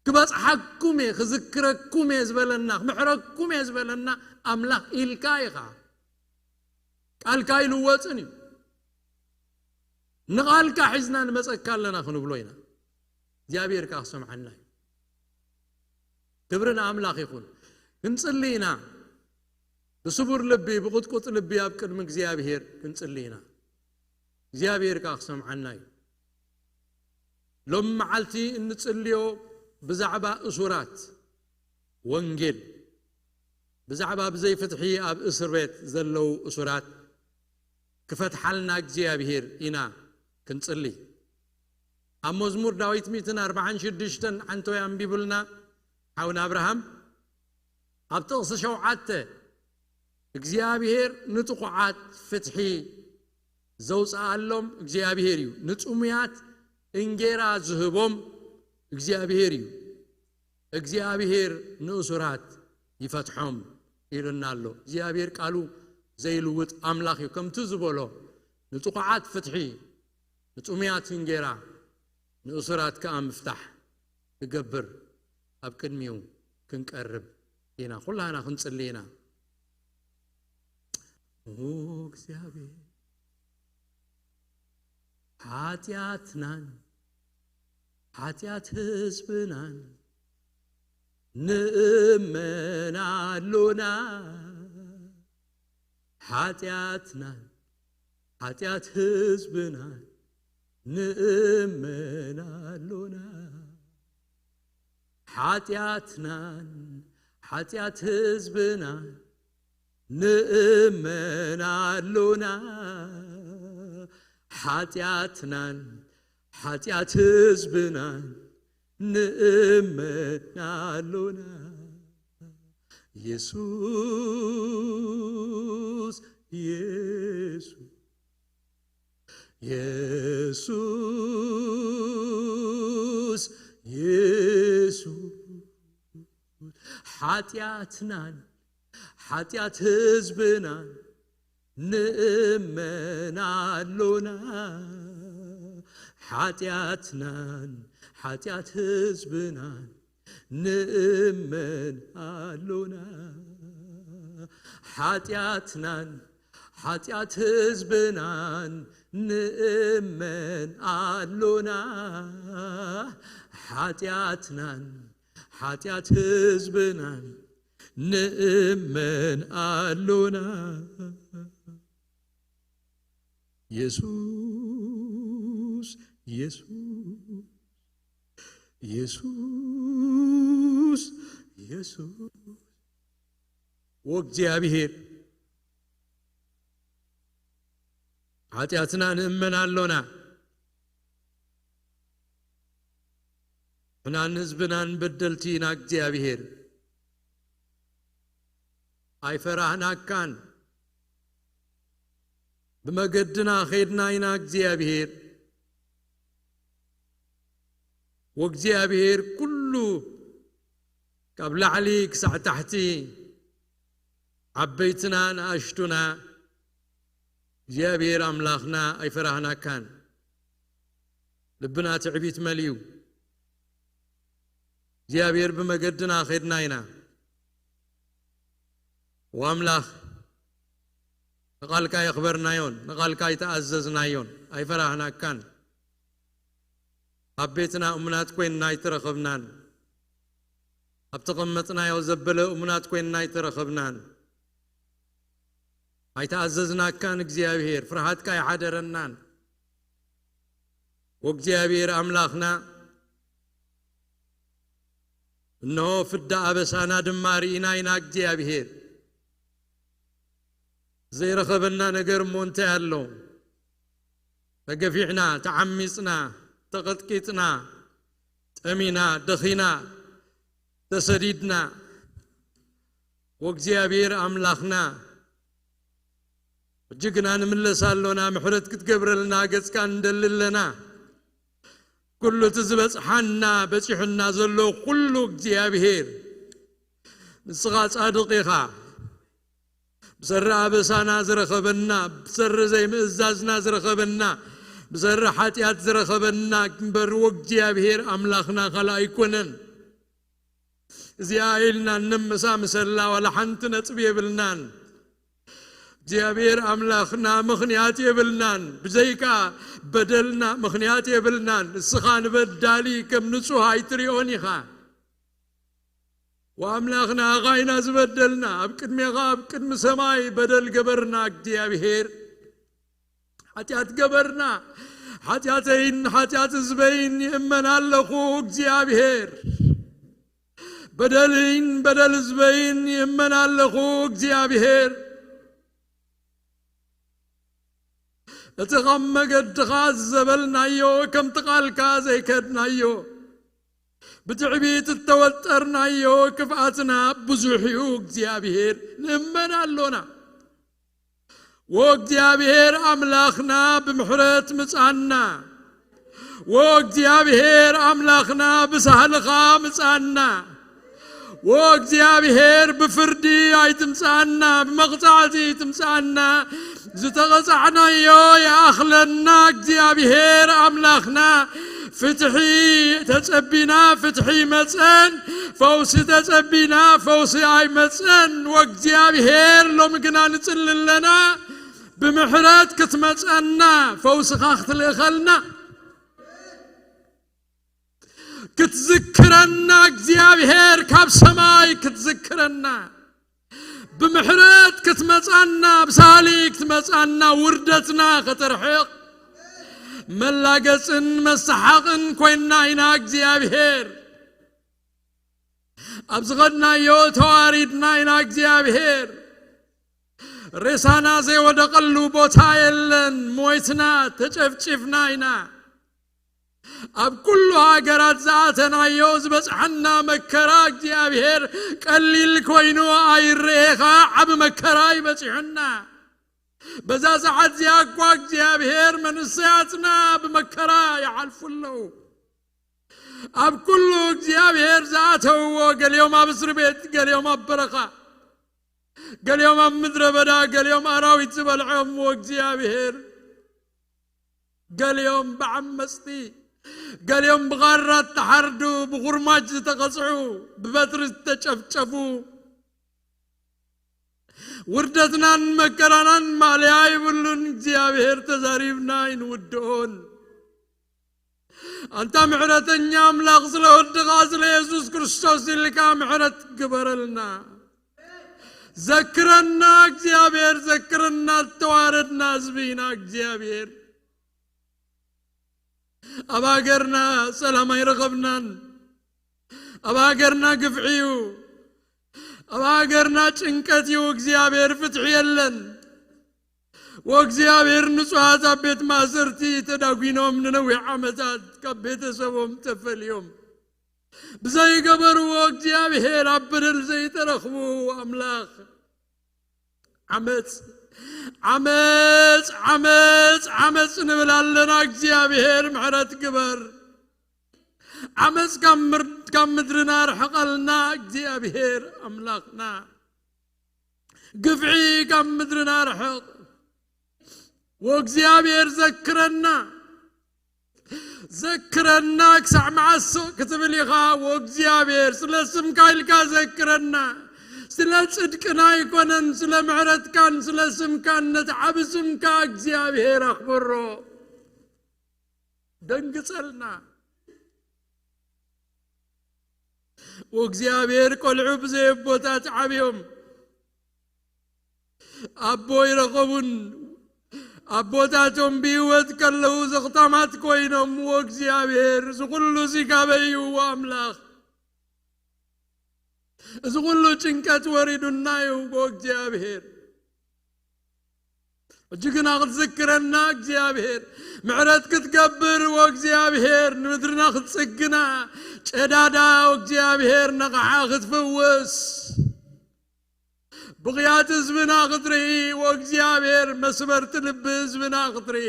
ክበጽሓኩም እየ፣ ክዝክረኩም እየ ዝበለና፣ ክምሕረኩም እየ ዝበለና ኣምላኽ ኢልካ ኢኻ። ቃልካ ኣይልወጥን እዩ። ንቓልካ ሒዝና ንመጸካ ኣለና ክንብሎ ኢና። እግዚኣብሔር ከኣ ክሰምዓና እዩ። ክብሪ ንኣምላኽ ይኹን። ክንጽሊ ኢና። ብስቡር ልቢ፣ ብቕጥቁጥ ልቢ ኣብ ቅድሚ እግዚኣብሔር ክንጽሊ ኢና። እግዚኣብሔር ከኣ ክሰምዓና እዩ። ሎም መዓልቲ እንጽልዮ ብዛዕባ እሱራት ወንጌል፣ ብዛዕባ ብዘይ ፍትሒ ኣብ እስር ቤት ዘለዉ እሱራት ክፈትሓልና እግዚኣብሔር ኢና ክንጽሊ። ኣብ መዝሙር ዳዊት ሚእትን ኣርባዓን ሽዱሽተን ዓንተወይ ኣንቢቡልና ሓውና ኣብርሃም። ኣብ ጥቕሲ ሸውዓተ እግዚኣብሔር ንጥቑዓት ፍትሒ ዘውፅኣሎም እግዚኣብሔር እዩ። ንጥሙያት እንጌራ ዝህቦም እግዚኣብሔር እዩ። እግዚኣብሔር ንእሱራት ይፈትሖም ኢሉና ኣሎ። እግዚኣብሔር ቃሉ ዘይልውጥ ኣምላኽ እዩ። ከምቲ ዝበሎ ንጥቑዓት ፍትሒ፣ ንጥሙያት እንጌራ፣ ንእሱራት ከኣ ምፍታሕ ክገብር ኣብ ቅድሚኡ ክንቀርብ ኢና። ኩላህና ክንጽሊ ኢና። ኦ እግዚኣብሔር፣ ሓጢኣትናን ሓጢኣት ህዝብናን ንእመን ኣሎና። ሓጢኣትናን ሓጢኣት ህዝብናን ንእመን ኣሎና። ሓጢኣትናን ሓጢኣት ህዝብናን ንእመን ኣሎና። ሓጢኣትናን ሓጢኣት ህዝብናን ንእመን ኣሎና። የሱስ፣ የሱስ፣ የሱስ፣ የሱስ፣ ሓጢኣትናን ሓጢኣት ህዝብናን ንእመን ኣሎና። ሓጢኣትናን ሓጢኣት ህዝብናን ንእመን ኣሎና። ሓጢኣትናን ሓጢኣት ህዝብናን ንእመን ኣሎና። ሓጢኣትናን ሓጢኣት ህዝብናን ንእመን ኣሎና። የሱስ፣ የሱስ፣ የሱስ፣ የሱስ። ወእግዚኣብሔር፣ ሓጢኣትና ንእመን ኣሎና። ንሕናን ህዝብናን በደልቲ ኢና እግዚኣብሔር። ኣይፈራህናካን። ብመገድና ኸድና ኢና እግዚኣብሔር። ወእግዚኣብሔር ኩሉ ካብ ላዕሊ ክሳዕ ታሕቲ ዓበይትና ንኣሽቱና እግዚኣብሔር ኣምላኽና ኣይፈራህናካን። ልብና ትዕቢት መሊኡ እግዚኣብሔር ብመገድና ኸድና ኢና። ወኣምላኽ ንቓልካ የኽበርናዮን ንቓልካ ኣይተኣዘዝናዮን ኣይፈራህናካን። ኣብ ቤትና እሙናት ኮይንና ኣይተረኸብናን። ኣብ ተቐመጥናዮ ዘበለ እሙናት ኮይንና ኣይተረኸብናን። ኣይተኣዘዝናካን እግዚኣብሔር፣ ፍርሃትካ ኣይሓደረናን። ወእግዚኣብሔር ኣምላኽና፣ እንሆ ፍዳ ኣበሳና ድማ ርኢና ኢና እግዚኣብሔር። ዘይረኸበና ነገር እሞ እንታይ ኣሎ? ተገፊዕና፣ ተዓሚጽና፣ ተቐጥቂጥና፣ ጠሚና፣ ደኺና፣ ተሰዲድና። ወእግዚኣብሔር ኣምላኽና፣ ሕጂ ግና ንምለስ ኣሎና፣ ምሕረት ክትገብረልና ገጽካ ንደሊ ኣለና። ኩሉ እቲ ዝበጽሓና፣ በጺሑና ዘሎ ኩሉ እግዚኣብሔር፣ ንስኻ ጻድቕ ኢኻ። ብሰሪ ኣበሳና ዝረኸበና፣ ብሰሪ ዘይምእዛዝና ዝረኸበና፣ ብሰሪ ሓጢኣት ዝረኸበና እምበር፣ ወእግዚኣብሔር ኣምላኽና ካልእ ኣይኮነን። እዚኣ ኢልና እነመሳምሰላ ዋላ ሓንቲ ነጥቢ የብልናን። እግዚኣብሔር ኣምላኽና ምኽንያት የብልናን። ብዘይካ በደልና ምኽንያት የብልናን። ንስኻ ንበዳሊ ከም ንጹህ ኣይትሪኦን ኢኻ። ወኣምላኽና፣ ኣኻ ኢና ዝበደልና፣ ኣብ ቅድሜኻ፣ ኣብ ቅድሚ ሰማይ በደል ገበርና። እግዚኣብሔር፣ ሓጢኣት ገበርና። ሓጢኣተይን ሓጢኣት ህዝበይን ይእመን ኣለኹ እግዚኣብሔር። በደልይን በደል ህዝበይን ይእመን ኣለኹ እግዚኣብሔር። እቲ ኻብ መገድኻ ዘበልናዮ፣ ከምቲ ቃልካ ዘይከድናዮ፣ ብትዕቢት እተወጠርናዮ ክፍኣትና ብዙሕ እዩ እግዚኣብሔር። ንእመን ኣሎና። ወእግዚኣብሔር ኣምላኽና ብምሕረት ምጻና። ወእግዚኣብሔር ኣምላኽና ብሳህልኻ ምጻና። ወእግዚኣብሔር ብፍርዲ ኣይትምጻና፣ ብመቕጻዕቲ ኣይትምጻና። ዝተቐጻዕናዮ ይኣኽለና። እግዚኣብሔር ኣምላኽና፣ ፍትሒ ተጸቢና፣ ፍትሒ ይመጸን፣ ፈውሲ ተጸቢና፣ ፈውሲ ኣይመጸን። ወእግዚኣብሔር ሎሚ ግና ንጽሊ ኣለና፣ ብምሕረት ክትመጸና፣ ፈውስኻ ክትልእኸልና። ክትዝክረና እግዚኣብሔር፣ ካብ ሰማይ ክትዝክረና፣ ብምሕረት ክትመጻና፣ ብሳሊ ክትመጻና፣ ውርደትና ከተርሕቕ፣ መላገጽን መሰሓቕን ኮይና ኢና እግዚኣብሔር። ኣብ ዝኸድናዮ ተዋሪድና ኢና እግዚኣብሔር። ሬሳና ዘይወደቐሉ ቦታ የለን። ሞይትና፣ ተጨፍጭፍና ኢና። ኣብ ኩሉ ሃገራት ዝኣተናዮ ዝበጽሐና መከራ እግዚኣብሔር ቀሊል ኮይኑ ኣይረኤኻ፣ ዓቢ መከራ ይበጺሑና። በዛ ሰዓት እዚኣ እኳ እግዚኣብሔር መንእሰያትና ብመከራ ይሓልፉ ኣለዉ። ኣብ ኩሉ እግዚኣብሔር ዝኣተውዎ፣ ገሊኦም ኣብ እስሪ ቤት፣ ገሊኦም ኣብ በረኻ፣ ገሊኦም ኣብ ምድረ በዳ፣ ገሊኦም ኣራዊት ዝበልዖምዎ እግዚኣብሔር፣ ገሊኦም ብዓመጽቲ፣ ገሊኦም ብቓራ እተሓርዱ፣ ብኹርማጅ ዝተቐጽዑ፣ ብበትሪ ዝተጨፍጨፉ፣ ውርደትናን መከራናን ማእለያ ይብሉን፣ እግዚኣብሔር ተዛሪብና ኣይንውድኦን። ኣንታ ምሕረተኛ ኣምላኽ፣ ስለ ወድኻ ስለ የሱስ ክርስቶስ ኢልካ ምሕረት ግበረልና። ዘክረና እግዚኣብሔር፣ ዘክረና፣ እተዋረድና ህዝቢ ኢና እግዚኣብሔር። ኣብ ሃገርና ሰላም ኣይረኸብናን። ኣብ ሃገርና ግፍዒ እዩ። ኣብ ሃገርና ጭንቀት እዩ። እግዚኣብሔር ፍትሒ የለን። ወእግዚኣብሔር ንጹሃት ኣብ ቤት ማእሰርቲ ተዳጒኖም ንነዊሕ ዓመታት ካብ ቤተሰቦም ተፈልዮም ብዘይገበርዎ እግዚኣብሔር ኣብ በደል ዘይተረኽቡ ኣምላኽ ዓመጽ፣ ዓመጽ፣ ዓመጽ፣ ዓመጽ ንብል ኣለና። እግዚኣብሔር ምሕረት ግበር። ዓመጽ ካብ ምር-፣ ካብ ምድርና ርሕቐልና እግዚኣብሔር ኣምላኽና። ግፍዒ ካብ ምድርና ርሕቕ። ወእግዚኣብሔር ዘክረና። ዘክረና ክሳዕ መዓስ ክትብል ኢኻ? ወእግዚኣብሔር ስለ ስምካ ኢልካ ዘክረና። ስለ ጽድቅና ኣይኮነን፣ ስለ ምሕረትካን ስለ ስምካን ነቲ ዓቢ ስምካ እግዚኣብሔር ኣኽብሮ። ደንግጸልና። ወእግዚኣብሔር ቆልዑ ብዘይ ኣቦታት ዓብዮም ኣቦ ይረኸቡን ኣቦታቶም ብህይወት ከለዉ ዘኽታማት ኮይኖም፣ ወእግዚኣብሔር እዚ ኩሉ እዚ ካበይ እዩ ኣምላኽ? እዚ ኩሉ ጭንቀት ወሪዱና እዩ ወእግዚኣብሔር። ሕጂ ግና ክትዝክረና እግዚኣብሔር፣ ምሕረት ክትገብር ወእግዚኣብሔር፣ ንምድርና ክትጽግና፣ ጨዳዳ ወእግዚኣብሔር ነቕሓ ክትፍውስ፣ ብቕያት ህዝብና ክትርኢ ወእግዚኣብሔር፣ መስበርቲ ልቢ ህዝብና ክትርኢ፣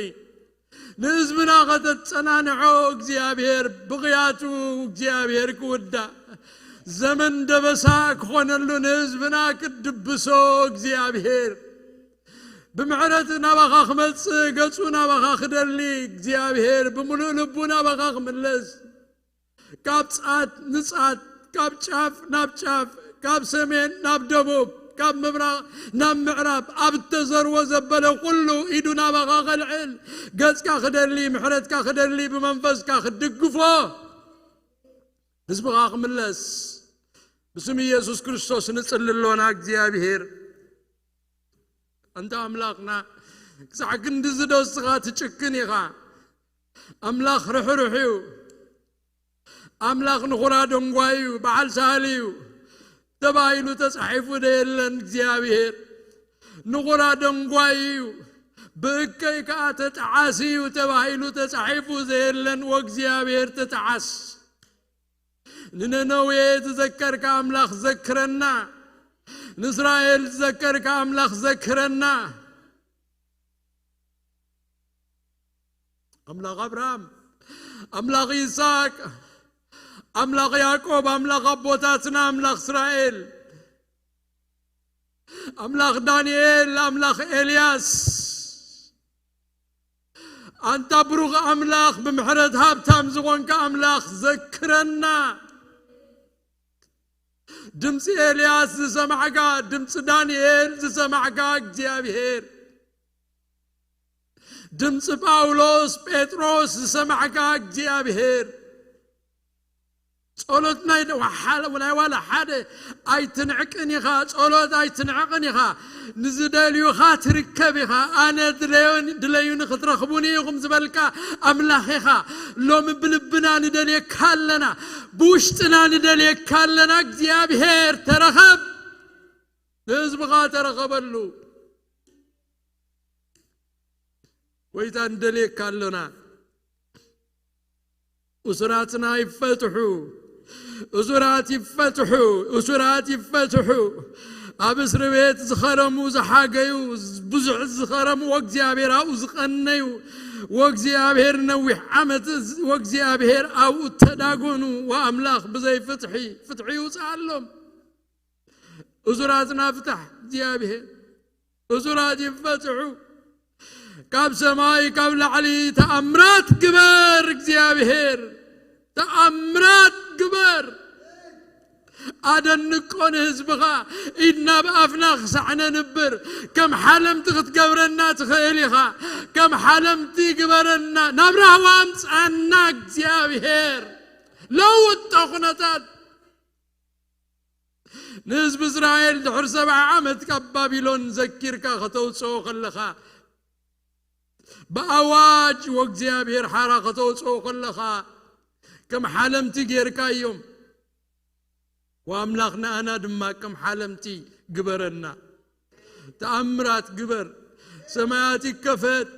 ንህዝብና ከተጸናንዖ እግዚኣብሔር፣ ብቕያቱ እግዚኣብሔር ክውዳእ፣ ዘመን ደበሳ ክኾነሉ፣ ንህዝብና ክትድብሶ እግዚኣብሔር፣ ብምሕረት ናባኻ ክመጽእ፣ ገጹ ናባኻ ክደሊ እግዚኣብሔር፣ ብምሉእ ልቡ ናባኻ ክምለስ፣ ካብ ጻት ንጻት፣ ካብ ጫፍ ናብ ጫፍ፣ ካብ ሰሜን ናብ ደቡብ፣ ካብ ምብራቕ ናብ ምዕራብ፣ ኣብ እተዘርዎ ዘበለ ኩሉ ኢዱ ናባኻ ከልዕል፣ ገጽካ ክደሊ፣ ምሕረትካ ክደሊ፣ ብመንፈስካ ክትድግፎ፣ ህዝብኻ ክምለስ፣ ብስም ኢየሱስ ክርስቶስ ንጽሊ ኣሎና። እግዚኣብሔር፣ ኣንታ ኣምላኽና፣ ክሳዕ ክንድዚ ዶ እስኻ ትጭክን ኢኻ? ኣምላኽ ርሕሩሕ እዩ። ኣምላኽ ንኹራ ደንጓይ እዩ፣ በዓል ሳህል እዩ ተባሂሉ ተጻሒፉ ዶ የለን? እግዚኣብሔር ንኹራ ደንጓይ እዩ፣ ብእከይ ከኣ ተጠዓሲ እዩ ተባሂሉ ተጻሒፉ ዘየለን? ወእግዚኣብሔር ተጠዓስ። ንነነዌ ዝዘከርካ ኣምላኽ ዘክረና፣ ንእስራኤል ዝዘከርካ ኣምላኽ ዘክረና። ኣምላኽ ኣብርሃም፣ ኣምላኽ ይስሐቅ፣ ኣምላኽ ያዕቆብ፣ ኣምላኽ ኣቦታትና፣ ኣምላኽ እስራኤል፣ ኣምላኽ ዳንኤል፣ ኣምላኽ ኤልያስ፣ ኣንታ ብሩኽ ኣምላኽ፣ ብምሕረት ሃብታም ዝኾንካ ኣምላኽ ዘክረና። ድምፂ ኤልያስ ዝሰማዕካ፣ ድምፂ ዳንኤል ዝሰማዕካ እግዚኣብሔር፣ ድምፂ ጳውሎስ፣ ጴጥሮስ ዝሰማዕካ እግዚኣብሔር፣ ጸሎት ናይ ደ-፣ ዋሓለ-፣ ናይ ዋላ ሓደ ኣይትንዕቅን ኢኻ። ጸሎት ኣይትንዕቅን ኢኻ። ንዝደልዩኻ ትርከብ ኢኻ። ኣነ ድለዮን-፣ ድለዩኒ ክትረኽቡኒ ኢኹም ዝበልካ ኣምላኽ ኢኻ። ሎሚ ብልብና ንደልየካ ኣለና፣ ብውሽጥና ንደልየካ ኣለና። እግዚኣብሔር ተረኸብ፣ ንህዝብኻ ተረኸበሉ። ጎይታ ንደልየካ ኣለና። እሱራትና ይፈትሑ፣ እሱራት ይፈትሑ፣ እሱራት ይፈትሑ። ኣብ እስሪ ቤት ዝኸረሙ ዝሓገዩ፣ ብዙሕ ዝኸረሙ ወእግዚኣብሔር ኣብኡ ዝቐነዩ፣ ወእግዚኣብሔር ነዊሕ ዓመት ወእግዚኣብሔር ኣብኡ ተዳጎኑ። ወኣምላኽ ብዘይ ፍትሒ ፍትሒ ይውፅኣሎም። እሱራትና ፍታሕ እግዚኣብሔር። እሱራት ይፈትሑ። ካብ ሰማይ ካብ ላዕሊ ተኣምራት ግበር እግዚኣብሔር። ተኣምራት ግበር። ኣደንቆ ንህዝብኻ። ኢድና ብኣፍና ክሳዕ ነንብር ከም ሓለምቲ ክትገብረና ትኽእል ኢኻ። ከም ሓለምቲ ግበረና። ናብ ራህዋ ኣምፅኣና እግዚኣብሔር። ለውጦ ኩነታት። ንህዝቢ እስራኤል ድሕሪ ሰብዓ ዓመት ካብ ባቢሎን ዘኪርካ ከተውፅኦ ከለኻ፣ ብኣዋጅ ወእግዚኣብሔር ሓራ ከተውፅኦ ከለኻ፣ ከም ሓለምቲ ጌርካዮም። ወኣምላኽ ንኣና ድማ ከም ሓለምቲ ግበረና። ተኣምራት ግበር። ሰማያት ይከፈት።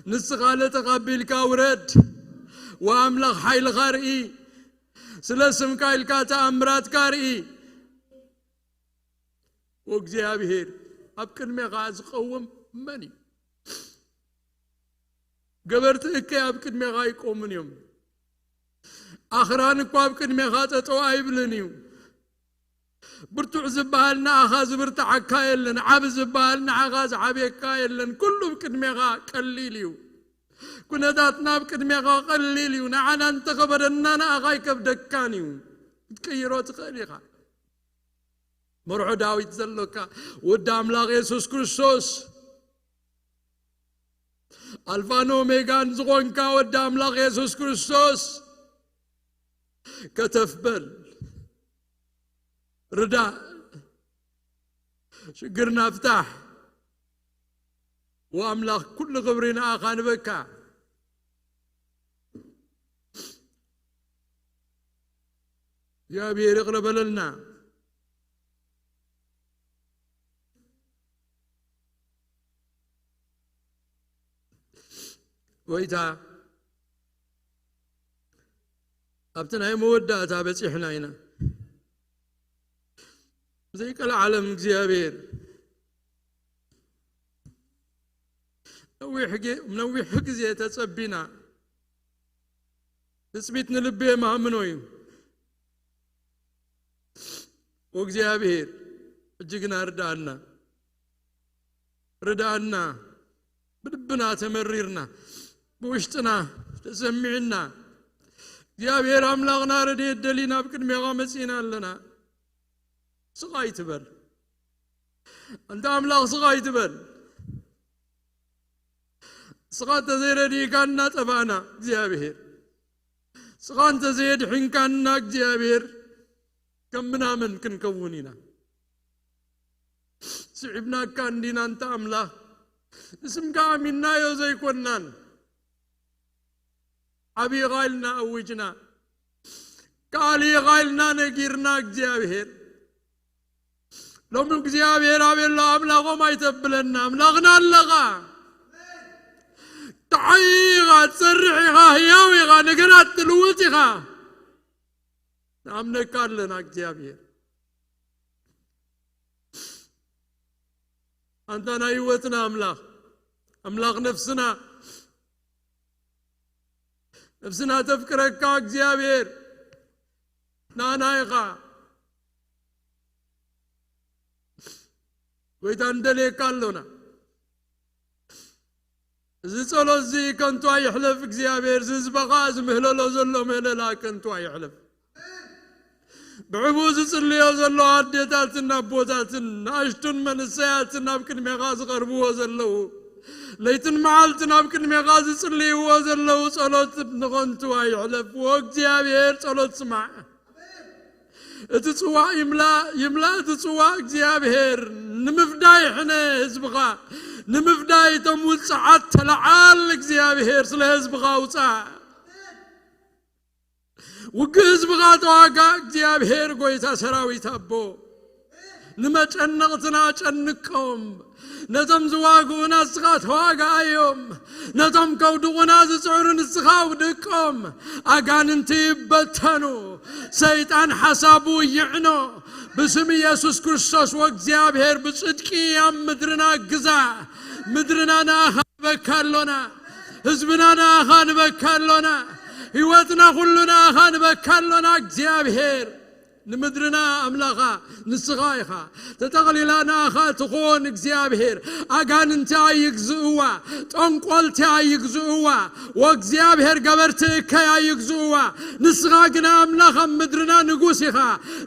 ንስኻ ለተቐቢልካ ውረድ። ወኣምላኽ ሓይልኻ ርኢ። ስለ ስምካ ኢልካ ተኣምራትካ ርኢ። ወእግዚኣብሔር ኣብ ቅድሜኻ ዝቐውም መን እዩ? ገበርቲ እከይ ኣብ ቅድሜኻ ኣይቆሙን እዮም። ኣኽራን እኳ ኣብ ቅድሜኻ ጠጠው ኣይብልን እዩ። ብርቱዕ ዝበሃል ንኣኻ ዝብርትዓካ የለን፣ ዓቢ ዝበሃል ንኣኻ ዝዓብየካ የለን። ኩሉ ኣብ ቅድሜኻ ቀሊል እዩ። ኩነታትና ኣብ ቅድሜኻ ቀሊል እዩ። ንዓና እንተኸበደና ንኣኻ ኣይከብደካን እዩ። ክትቅይሮ ትኽእል ኢኻ። መርሖ ዳዊት ዘሎካ ወዲ ኣምላኽ የሱስ ክርስቶስ፣ ኣልፋን ኦሜጋን ዝኾንካ ወዲ ኣምላኽ የሱስ ክርስቶስ፣ ከተፍ በል፣ ርዳእ፣ ሽግርና ፍታሕ። ወኣምላኽ ኩሉ ክብሪ ንኣኻ ንበካ። እግዚኣብሔር ይቕረ በለልና። ጎይታ፣ ኣብቲ ናይ መወዳእታ በጺሕና ኢና። ብዘይቀልዓለም እግዚኣብሔር፣ ነዊሕ ጌ-፣ ነዊሕ ግዜ ተጸቢና። ትጽቢት ንልቢ የማምኖ እዩ። ወእግዚኣብሔር፣ ሕጂ ግና ርድኣና። ርድኣና። ብልብና ተመሪርና፣ ብውሽጥና ተሰሚዕና፣ እግዚኣብሔር ኣምላኽና ረድኤት ደሊና ኣብ ቅድሜኻ መጺእና ኣለና። ስቕ ኣይትበል። ኣንታ ኣምላኽ ስቕ ኣይትበል። ስኻ እንተዘይረዲእካና ጠፋእና እግዚኣብሔር። ስኻ እንተዘየድሕንካና እግዚኣብሔር ከም ምናምን ክንከውን ኢና። ስዒብናካ እንዲና ኣንታ ኣምላኽ። ንስምካ ኣሚንናዮ ዘይኮናን። ዓብይኻ ኢልና ኣዊጅና። ካልእኻ ኢልና ነጊርና እግዚኣብሔር። ሎም እግዚኣብሔር ኣበሎ ኣምላኾም ኣይተብለና። ኣምላኽና ኣለኻ። ተዓይ ኢኻ፣ ትሰርሕ ኢኻ፣ ህያው ኢኻ፣ ነገራት ትልውጥ ኢኻ። ንኣምነካ ኣለና እግዚኣብሔር። ኣንታ ናይ ህይወትና ኣምላኽ፣ ኣምላኽ ነፍስና፣ ነፍስና ተፍቅረካ እግዚኣብሔር ናና ኢኻ። ጎይታ ንደልየካ ኣሎና። እዚ ጸሎት እዚ ከንቱ ኣይሕለፍ እግዚኣብሔር፣ እዚ ህዝበኻ ዝምህለሎ ዘሎ ምህለላ ከንቱ ኣይሕለፍ። ብዕቡ ዝጽልዮ ዘሎ ኣዴታትን ኣቦታትን ንኣሽቱን መንእሰያትን ኣብ ቅድሜኻ ዝቐርብዎ ዘለዉ፣ ለይትን መዓልትን ኣብ ቅድሜኻ ዝጽልይዎ ዘለዉ ጸሎት ንኸንቱ ኣይሕለፍ። ወእግዚኣብሔር ጸሎት ስማዕ። እቲ ጽዋእ ይምላእ፣ ይምላእ እቲ ጽዋእ እግዚኣብሔር። ንምፍዳይ ሕነ ህዝብኻ፣ ንምፍዳይ እቶም ውጽዓት ተለዓል እግዚኣብሔር፣ ስለ ህዝብኻ ውጻእ። ውግእ ህዝብኻ ተዋጋእ እግዚኣብሔር፣ ጎይታ ሰራዊት ኣቦ። ንመጨነቕትና ጨንቆም፣ ነቶም ዝዋግኡና ንስኻ ተዋጋኣዮም፣ ነቶም ከውድቑና ዝጽዕሩ ንስኻ ኣውድቆም። ኣጋንንቲ ይበተኑ፣ ሰይጣን ሓሳቡ ይዕኖ። ብስም ኢየሱስ ክርስቶስ ወእግዚኣብሔር ብጽድቂ ኣብ ምድርና ግዛ። ምድርና ንኣኻ ንበካ ኣሎና፣ ህዝብና ንኣኻ ንበካ ኣሎና፣ ህይወትና ኩሉ ንኣኻ ንበካ ኣሎና እግዚኣብሔር። ንምድርና ኣምላኻ ንስኻ ኢኻ። ተጠቕሊላ ንኣኻ ትኹን እግዚኣብሔር። ኣጋንንቲ ኣይግዝእዋ፣ ጠንቆልቲ ኣይግዝእዋ፣ ወእግዚኣብሔር ገበርቲ እከይ ኣይግዝእዋ። ንስኻ ግና ኣምላኽ ኣብ ምድርና ንጉስ ኢኻ።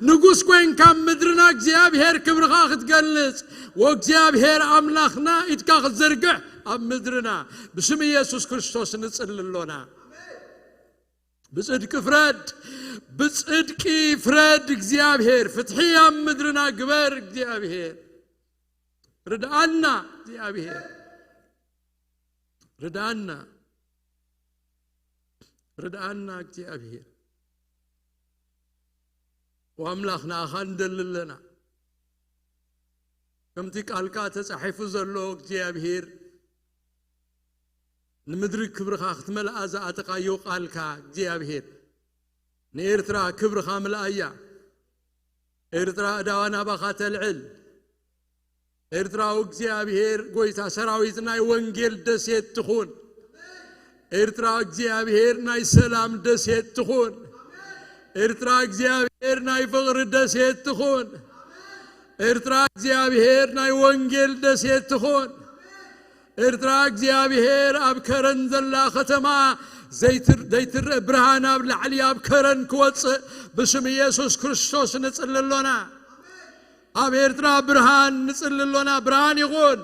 ንጉስ ኮይንካ ኣብ ምድርና እግዚኣብሔር ክብርኻ ክትገልጽ፣ ወእግዚኣብሔር ኣምላኽና ኢድካ ክትዝርግሕ ኣብ ምድርና ብስም ኢየሱስ ክርስቶስ ንጽሊ ኣሎና። ብጽድቂ ፍረድ፣ ብጽድቂ ፍረድ እግዚኣብሔር። ፍትሒ ኣብ ምድርና ግበር እግዚኣብሔር። ርድኣና እግዚኣብሔር። ርድኣና። ርድኣና እግዚኣብሔር። ወኣምላኽ ንኣኻ ንደሊ ኣለና። ከምቲ ቃልካ ተጻሒፉ ዘሎ እግዚኣብሔር፣ ንምድሪ ክብርኻ ክትመልኣ ዝኣተኻዮ ቃልካ እግዚኣብሔር፣ ንኤርትራ ክብርኻ ምልኣያ። ኤርትራ እዳዋ ናባኻ ተልዕል። ኤርትራዊ እግዚኣብሔር ጎይታ ሰራዊት ናይ ወንጌል ደሴት ትኹን። ኤርትራ እግዚኣብሔር ናይ ሰላም ደሴት ትኹን። ኤርትራ እግዚኣብሔር ናይ ፍቕሪ ደሴት ትኹን። ኤርትራ እግዚኣብሔር ናይ ወንጌል ደሴት ትኹን። ኤርትራ እግዚኣብሔር ኣብ ከረን ዘላ ከተማ ዘይትር-፣ ዘይትርእ ብርሃን ኣብ ላዕሊ ኣብ ከረን ክወጽእ ብስም ኢየሱስ ክርስቶስ ንጽሊ ኣሎና። ኣብ ኤርትራ ብርሃን ንጽሊ ኣሎና። ብርሃን ይኹን።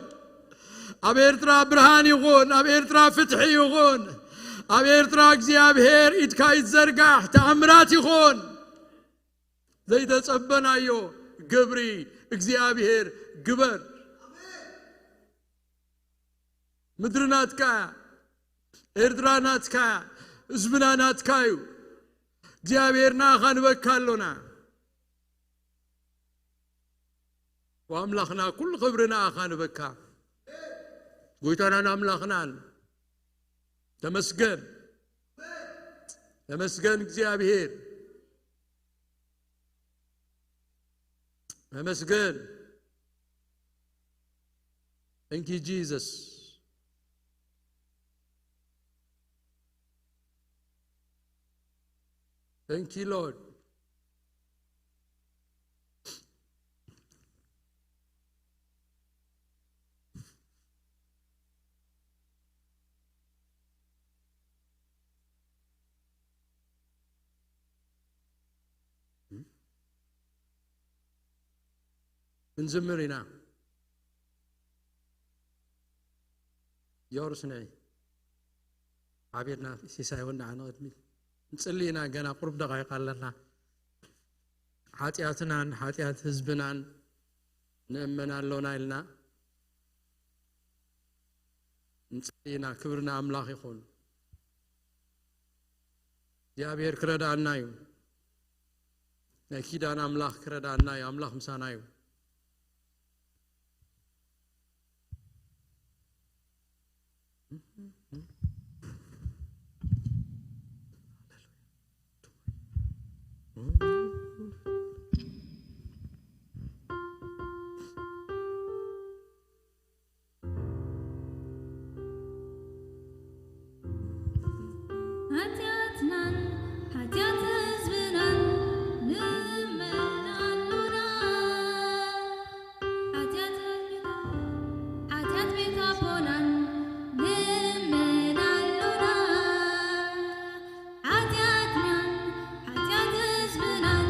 ኣብ ኤርትራ ብርሃን ይኹን። ኣብ ኤርትራ ፍትሒ ይኹን። ኣብ ኤርትራ እግዚኣብሔር ኢድካ ይትዘርጋሕ፣ ተኣምራት ይኹን። ዘይተጸበናዮ ግብሪ እግዚኣብሔር ግበር። ምድሪ ናትካ እያ። ኤርትራ ናትካ እያ። ህዝብና ናትካ እዩ። እግዚኣብሔር ንኣኻ ንበካ ኣሎና። ወኣምላኽና ኩሉ ክብሪ ንኣኻ ንበካ። ጎይታናን ኣምላኽናን ተመስገን። ተመስገን እግዚኣብሔር። ተመስገን። Thank you, Jesus. Thank you, Lord. ክንዝምር ኢና። ዮርስ ንዒ ሓቢርና ሲሳይ ወንድዓ ንቕድሚት ንጽሊ ኢና። ገና ቁሩብ ደቓይቕ ኣለና። ሓጢኣትናን ሓጢኣት ህዝብናን ንእመን ኣሎና ኢልና ንጽሊ ኢና። ክብሪ ንኣምላኽ ይኹን። እግዚኣብሔር ክረድኣና እዩ። ናይ ኪዳን ኣምላኽ ክረድኣና እዩ። ኣምላኽ ምሳና እዩ። ሓጢኣትናን ሓጢኣት ህዝብናን ንእመን ኣሎና። ሓጢኣት፣ ሓጢኣት ቤት ኣቦናን ንእመን ኣሎና። ሓጢኣትናን ሓጢኣት ህዝብናን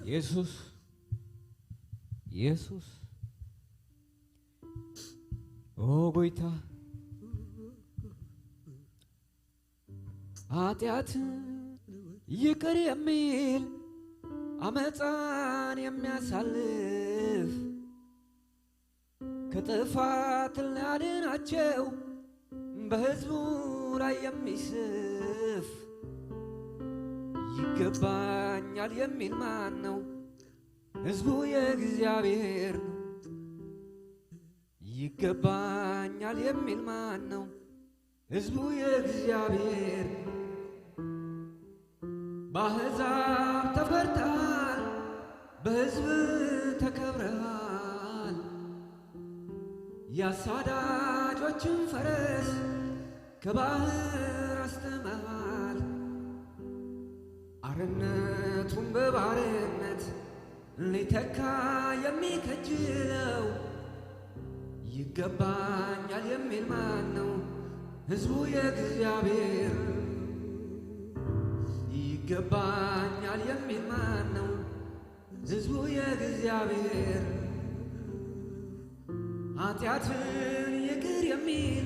ኢየሱስ፣ ኢየሱስ፣ ኦ ጎይታ፣ ኃጢአትን ይቅር የሚል፣ አመፃን የሚያሳልፍ፣ ከጥፋት ሊያድናቸው በሕዝቡ ላይ የሚስፍ፣ ይገባኛል የሚል ማን ነው? ሕዝቡ የእግዚአብሔር ነው። ይገባኛል የሚል ማን ነው? ሕዝቡ የእግዚአብሔር። በአሕዛብ ተፈርተሃል፣ በሕዝብ ተከብረሃል። የአሳዳጆችን ፈረስ ከባህር አስጥመሃል። አርነቱን በባርነት ሊተካ የሚከጅለው፣ ይገባኛል የሚል ማን ነው? ሕዝቡ የእግዚአብሔር። ይገባኛል የሚል ማን ነው? ሕዝቡ የእግዚአብሔር። ኃጢአትን ይቅር የሚል፣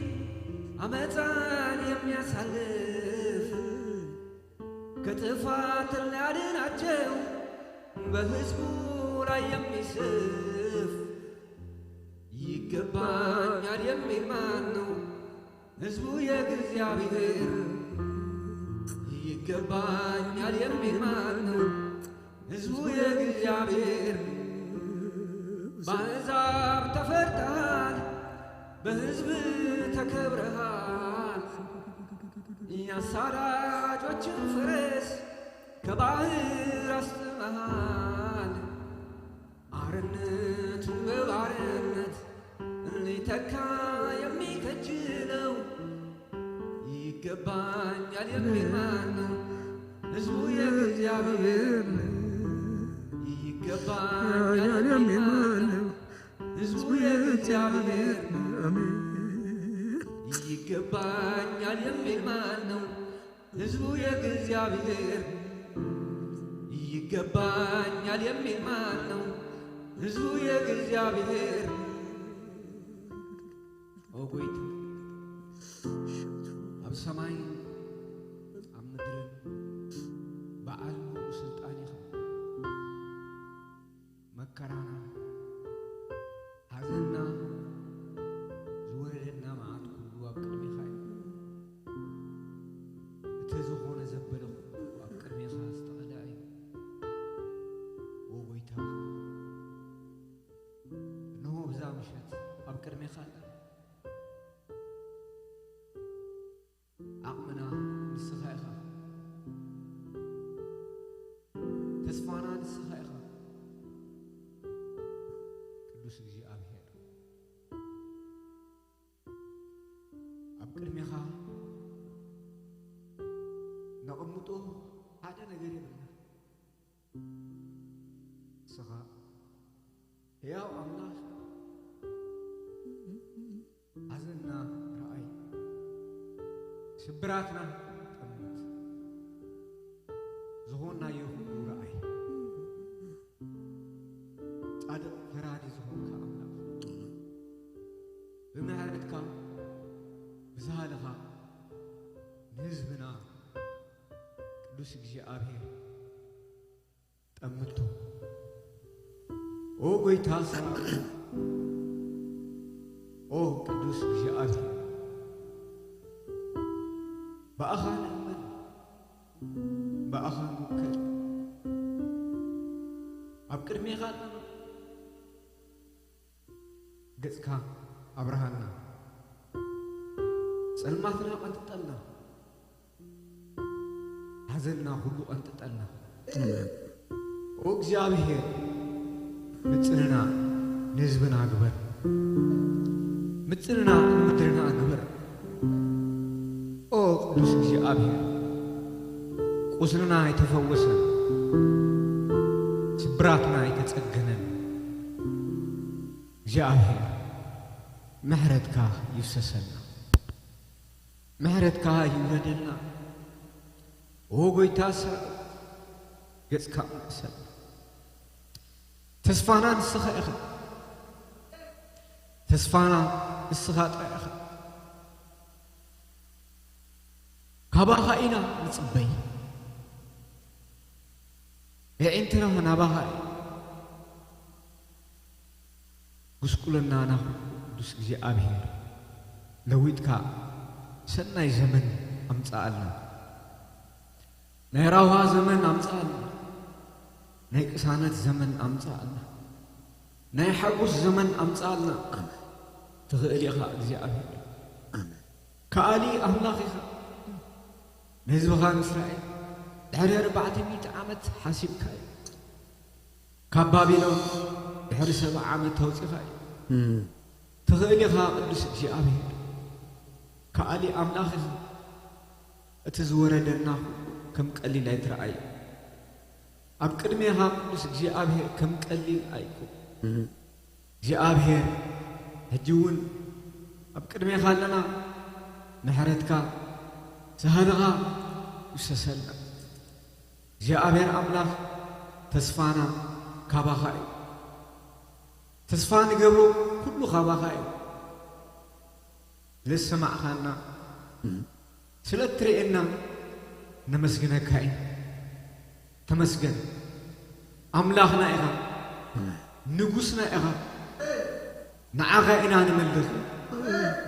አመፃን የሚያሳልፍ፣ ከጥፋት ሊያድናቸው በሕዝቡ ላይ የሚስፍ፣ ይገባኛል የሚል ማን ነው? ሕዝቡ የእግዚአብሔር። ይገባኛል የሚል ማን ነው? ሕዝቡ የእግዚአብሔር። በአሕዛብ ተፈርተሃል፣ በሕዝብ ተከብረሃል። የአሳዳጆችን ፈረስ ከባህር አስጥመሃል። አርነቱን በባርነት ሊተካ የሚከጅለው፣ ይገባኛል የሚል ማን ነው? ሕዝቡ የእግዚአብሔር። ይገባኛል የሚል ማን ነው? ሕዝቡ የእግዚአብሔር። አሜን። ይገባኛል የሚል ማን ነው? ሕዝቡ የእግዚአብሔር። ይገባኛል የሚል ማን ነው? ሕዝቡ የእግዚአብሔር። ኦ ጎይታ፣ ኣብ ሰማይን ኣብ ምድርን በዓል ምሉእ ስልጣን ኢኻ። መከራና፣ ሓዘንና፣ ዝወረደና መዓት ኩሉ ኣብ ቅድሜኻ እዩ። እቲ ዝኾነ ዘበለ ኩሉ ኣብ ቅድሜኻ ዝተቐደዐ እዩ። ኦ ጎይታ፣ እንሆ ብዛ ምሸት ኣብ ቅድሜኻ ኣለና። ዓቕምና ንስኻ ኢኻ። ተስፋና ንስኻ ኢኻ። ቅዱስ እግዚኣብሔር፣ ኣብ ቅድሜኻ ነቐምጦ ሓደ ነገር የብልና። ንስኻ ሕያው ኣምላኽ፣ ሓዘንና ረኣይ፣ ስብራትና ጠምት፣ ዝኾንናዮ ኩሉ ረኣይ። ጻድቕ ፈራዲ ዝኾንካ ኣምላኽ፣ ብምሕረትካ ብዝሃለኻ ንህዝብና ቅዱስ እግዚኣብሔር ጠምቶ። ኦ ጎይታ ሰራዊት፣ ኦ ቅዱስ እግዚኣብሔር፣ ብኣኻ ንእመን፣ ብኣኻ ንውከል። ኣብ ቅድሜኻ ኣለና። ገጽካ ኣብርሃልና። ጸልማትና ቀንጥጠልና። ሓዘንና ኩሉ ቀንጥጠልና። ኣሜን። ኦ እግዚኣብሔር፣ ምጽንና ንህዝብና ግበር። ምጽንና ንምድርና ግበር። ኦ ቅዱስ እግዚኣብሔር፣ ቁስልና ኣይተፈወሰን፣ ስብራትና ኣይተጸገነን። እግዚኣብሔር፣ ምሕረትካ ይፍሰሰልና፣ ምሕረትካ ይውረደልና። ኦ ጎይታ ሰራዊት፣ ገጽካ ምልሰልና። ተስፋና ንስኻ ኢኻ። ተስፋና ንስኻ ጥራይ ኢኻ። ካባኻ ኢና ንጽበይ። የዒንትና ናባኻ እዩ። ጉስቁልናና ኩሉ ቅዱስ እግዚኣብሔር ለዊጥካ ሰናይ ዘመን ኣምጽኣልና። ናይ ራውሃ ዘመን ኣምጽኣልና። ናይ ቅሳነት ዘመን ኣምጽኣልና። ናይ ሓጎስ ዘመን ኣምጽኣልና። ትኽእል ኢኻ እግዚኣብሔር። ከኣሊ ኣምላኽ ኢኻ። ንህዝብኻ ንእስራኤል ድሕሪ ኣርባዕተ ሚእቲ ዓመት ሓሲብካ እዩ። ካብ ባቢሎን ድሕሪ ሰብዓ ዓመት ተውጺኻ እዩ። ትኽእል ኢኻ ቅዱስ እግዚኣብሔር። ከኣሊ ኣምላኽ ኢኻ። እቲ ዝወረደና ኩሉ ከም ቀሊል ኣይትረኣይ። ኣብ ቅድሜኻ ቅዱስ እግዚኣብሔር ከም ቀሊል ኣይኩን። እግዚኣብሔር ሕጂ እውን ኣብ ቅድሜኻ ኣለና። ምሕረትካ፣ ሳህልኻ ውሰሰልና። እግዚኣብሔር ኣምላኽ ተስፋና ካባኻ እዩ። ተስፋ ንገብሮ ኩሉ ካባኻ እዩ። ስለ ዝሰማዕኻና፣ ስለ እትርእየና ነመስግነካ ኢና። ተመስገን። ኣምላኽና ኢኻ። ንጉስና ኢኻ። ንዓኻ ኢና ንምልኽ።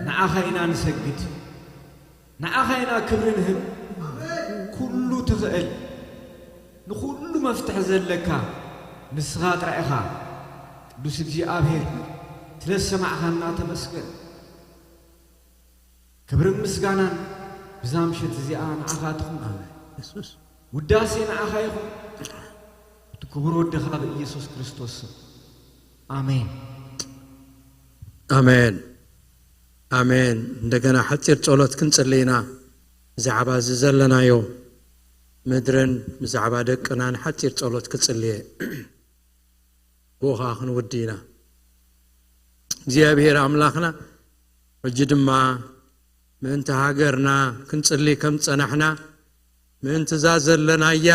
ንዓኻ ኢና ንሰግድ። ንዓኻ ኢና ክብሪ ንህብ። ኩሉ ትኽእል፣ ንኹሉ መፍትሒ ዘለካ ንስኻ ጥራይ ኢኻ። ቅዱስ እግዚኣብሔር፣ ስለ ዝሰማዕኻና ተመስገን። ክብርን ምስጋናን ብዛ ምሸት እዚኣ ንዓኻ ትኹን። ኣሜን። የሱስ። ውዳሴ ንዓኻ ይኹን። እቲ ክቡር ወድኻ ብኢየሱስ ክርስቶስ ስም። ኣሜን። ኣሜን። ኣሜን። እንደገና ሓጺር ጸሎት ክንጽሊ ኢና። ብዛዕባ እዚ ዘለናዮ ምድርን ብዛዕባ ደቅናን ሓጺር ጸሎት ክጽልየ። ብኡኻ ክንውዲ ኢና። እግዚኣብሔር ኣምላኽና፣ ሕጂ ድማ ምእንቲ ሃገርና ክንጽሊ ከም ጸናሕና፣ ምእንቲ እዛ ዘለናያ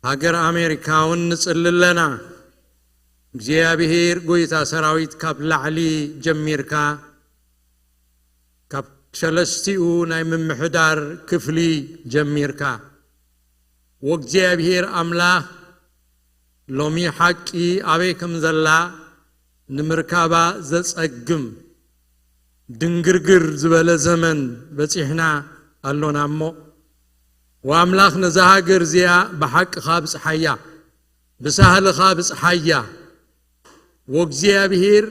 ሃገር ኣሜሪካ እውን ንጽሊ ኣለና። እግዚኣብሔር ጐይታ ሰራዊት፣ ካብ ላዕሊ ጀሚርካ፣ ካብ ሰለስቲኡ ናይ ምምሕዳር ክፍሊ ጀሚርካ፣ ወእግዚኣብሔር ኣምላኽ፣ ሎሚ ሓቂ ኣበይ ከም ዘላ ንምርካባ ዘጸግም ድንግርግር ዝበለ ዘመን በጺሕና ኣሎና እሞ፣ ወኣምላኽ፣ ነዛ ሃገር እዚኣ ብሓቅኻ ብጽሓያ፣ ብሳህልኻ ብጽሓያ። ወእግዚኣብሔር፣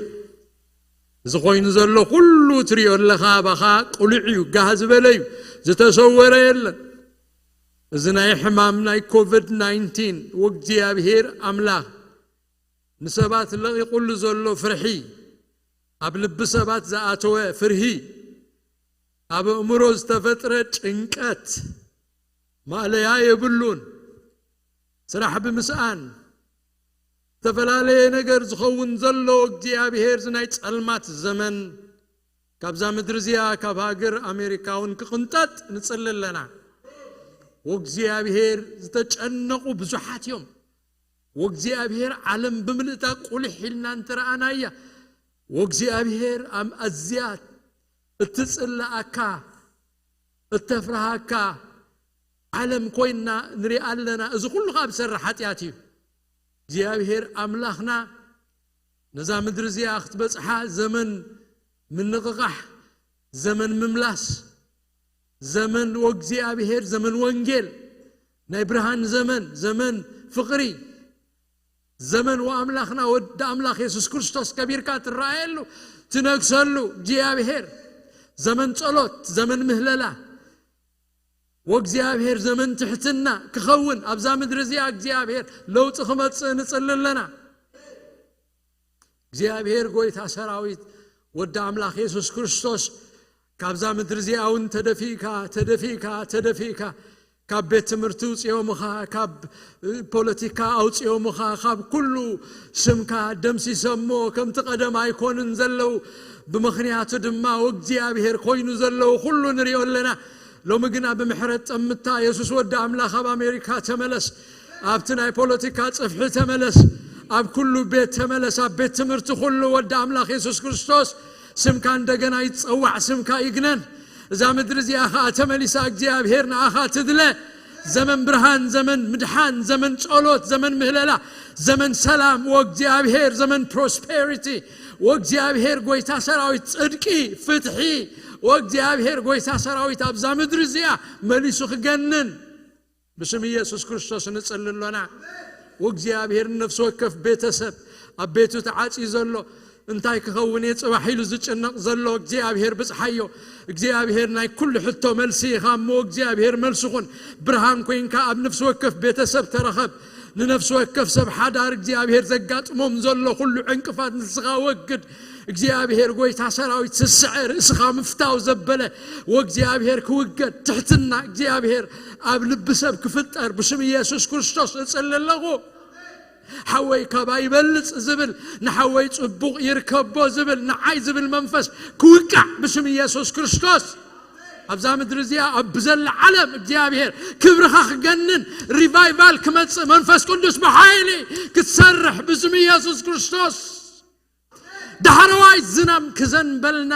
እዚ ኾይኑ ዘሎ ኩሉ ትሪኦ ኣለኻ፣ ባኻ ቅሉዕ እዩ፣ ጋህ ዝበለ እዩ፣ ዝተሰወረ የለን። እዚ ናይ ሕማም ናይ ኮቪድ ናይንቲን፣ ወእግዚኣብሔር ኣምላኽ፣ ንሰባት ለቒቑሉ ዘሎ ፍርሒ፣ ኣብ ልቢ ሰባት ዝኣተወ ፍርሂ፣ ኣብ ኣእምሮ ዝተፈጥረ ጭንቀት ማእለያ የብሉን። ስራሕ ብምስኣን፣ ዝተፈላለየ ነገር ዝኸውን ዘሎ እግዚኣብሔር፣ እዚ ናይ ጸልማት ዘመን ካብዛ ምድሪ እዚኣ፣ ካብ ሃገር ኣሜሪካ እውን ክቕንጠጥ ንጽሊ ኣለና። ወእግዚኣብሔር፣ ዝተጨነቑ ብዙሓት እዮም። ወእግዚኣብሔር፣ ዓለም ብምልእታ ቁልሕ ኢልና እንተረኣናያ፣ ወእግዚኣብሔር፣ ኣብ ኣዝያ እትጽልኣካ፣ እተፍርሃካ ዓለም ኮይና ንሪኣ ኣለና። እዚ ኩሉ ካብ ዝሰርሕ ሓጢኣት እዩ። እግዚኣብሔር ኣምላኽና ነዛ ምድሪ እዚኣ ክትበጽሓ ዘመን ምንቕቓሕ፣ ዘመን ምምላስ፣ ዘመን ወእግዚኣብሔር፣ ዘመን ወንጌል፣ ናይ ብርሃን ዘመን፣ ዘመን ፍቕሪ፣ ዘመን ወኣምላኽና ወዲ ኣምላኽ የሱስ ክርስቶስ ከቢርካ ትረኣየሉ፣ ትነግሰሉ እግዚኣብሔር፣ ዘመን ጸሎት፣ ዘመን ምህለላ፣ ወእግዚኣብሔር ዘመን ትሕትና ክኸውን ኣብዛ ምድሪ እዚኣ እግዚኣብሔር ለውጢ ክመጽእ ንጽሊ ኣለና። እግዚኣብሔር ጐይታ ሰራዊት ወዲ ኣምላኽ የሱስ ክርስቶስ ካብዛ ምድሪ እዚኣ እውን ተደፊእካ፣ ተደፊእካ፣ ተደፊእካ፣ ካብ ቤት ትምህርቲ ውጽኦምኻ፣ ካብ ፖለቲካ ኣውጽኦምኻ፣ ካብ ኩሉ ስምካ ደምሲሶሞ፣ ከምቲ ቀደም ኣይኮኑን ዘለዉ። ብምኽንያቱ ድማ ወእግዚኣብሔር ኮይኑ ዘለዉ ኩሉ ንሪኦ ኣለና። ሎሚ ግና ብምሕረት ጠምታ የሱስ ወዲ ኣምላኽ ኣብ ኣሜሪካ ተመለስ፣ ኣብቲ ናይ ፖለቲካ ጽፍሒ ተመለስ፣ ኣብ ኩሉ ቤት ተመለስ፣ ኣብ ቤት ትምህርቲ ኩሉ ወዲ ኣምላኽ የሱስ ክርስቶስ ስምካ እንደገና ይጸዋዕ፣ ስምካ ይግነን። እዛ ምድሪ እዚኣ ኸኣ ተመሊሳ እግዚኣብሔር ንኣኻ ትድለ። ዘመን ብርሃን፣ ዘመን ምድሓን፣ ዘመን ጸሎት፣ ዘመን ምህለላ፣ ዘመን ሰላም፣ ወእግዚኣብሔር ዘመን ፕሮስፔሪቲ፣ ወእግዚኣብሔር ጐይታ ሰራዊት ጽድቂ፣ ፍትሒ፣ ወእግዚኣብሔር ጐይታ ሰራዊት ኣብዛ ምድሪ እዚኣ መሊሱ ክገንን ብስም ኢየሱስ ክርስቶስ ንጽሊ ኣሎና። ወእግዚኣብሔር ንነፍሲ ወከፍ ቤተሰብ ኣብ ቤቱ ተዓጽዩ ዘሎ እንታይ ክኸውን እየ ጽባሕ ኢሉ ዝጭነቕ ዘሎ እግዚኣብሔር ብጽሓዮ። እግዚኣብሔር ናይ ኩሉ ሕቶ መልሲ ኢኻ እሞ እግዚኣብሔር መልሲ ኹን። ብርሃን ኮይንካ ኣብ ነፍሲ ወከፍ ቤተሰብ ተረኸብ። ንነፍሲ ወከፍ ሰብ ሓዳር እግዚኣብሔር ዘጋጥሞም ዘሎ ኩሉ ዕንቅፋት ንስኻ ወግድ። እግዚኣብሔር ጐይታ ሰራዊት ስስዐ ርእስኻ ምፍታው ዘበለ ወእግዚኣብሔር ክውገድ ትሕትና እግዚኣብሔር ኣብ ልቢ ሰብ ክፍጠር ብስም ኢየሱስ ክርስቶስ እጽሊ ኣለኹ። ሓወይ ካባይ ይበልጽ ዝብል፣ ንሓወይ ጽቡቕ ይርከቦ ዝብል፣ ንዓይ ዝብል መንፈስ ክውቃዕ ብስም ኢየሱስ ክርስቶስ። ኣብዛ ምድሪ እዚኣ ኣብ ብዘላ ዓለም እግዚኣብሔር ክብርኻ ክገንን ሪቫይቫል ክመጽእ መንፈስ ቅዱስ ብሓይሊ ክትሰርሕ ብስም ኢየሱስ ክርስቶስ። ዳሕረዋይ ዝናም ክዘንበልና፣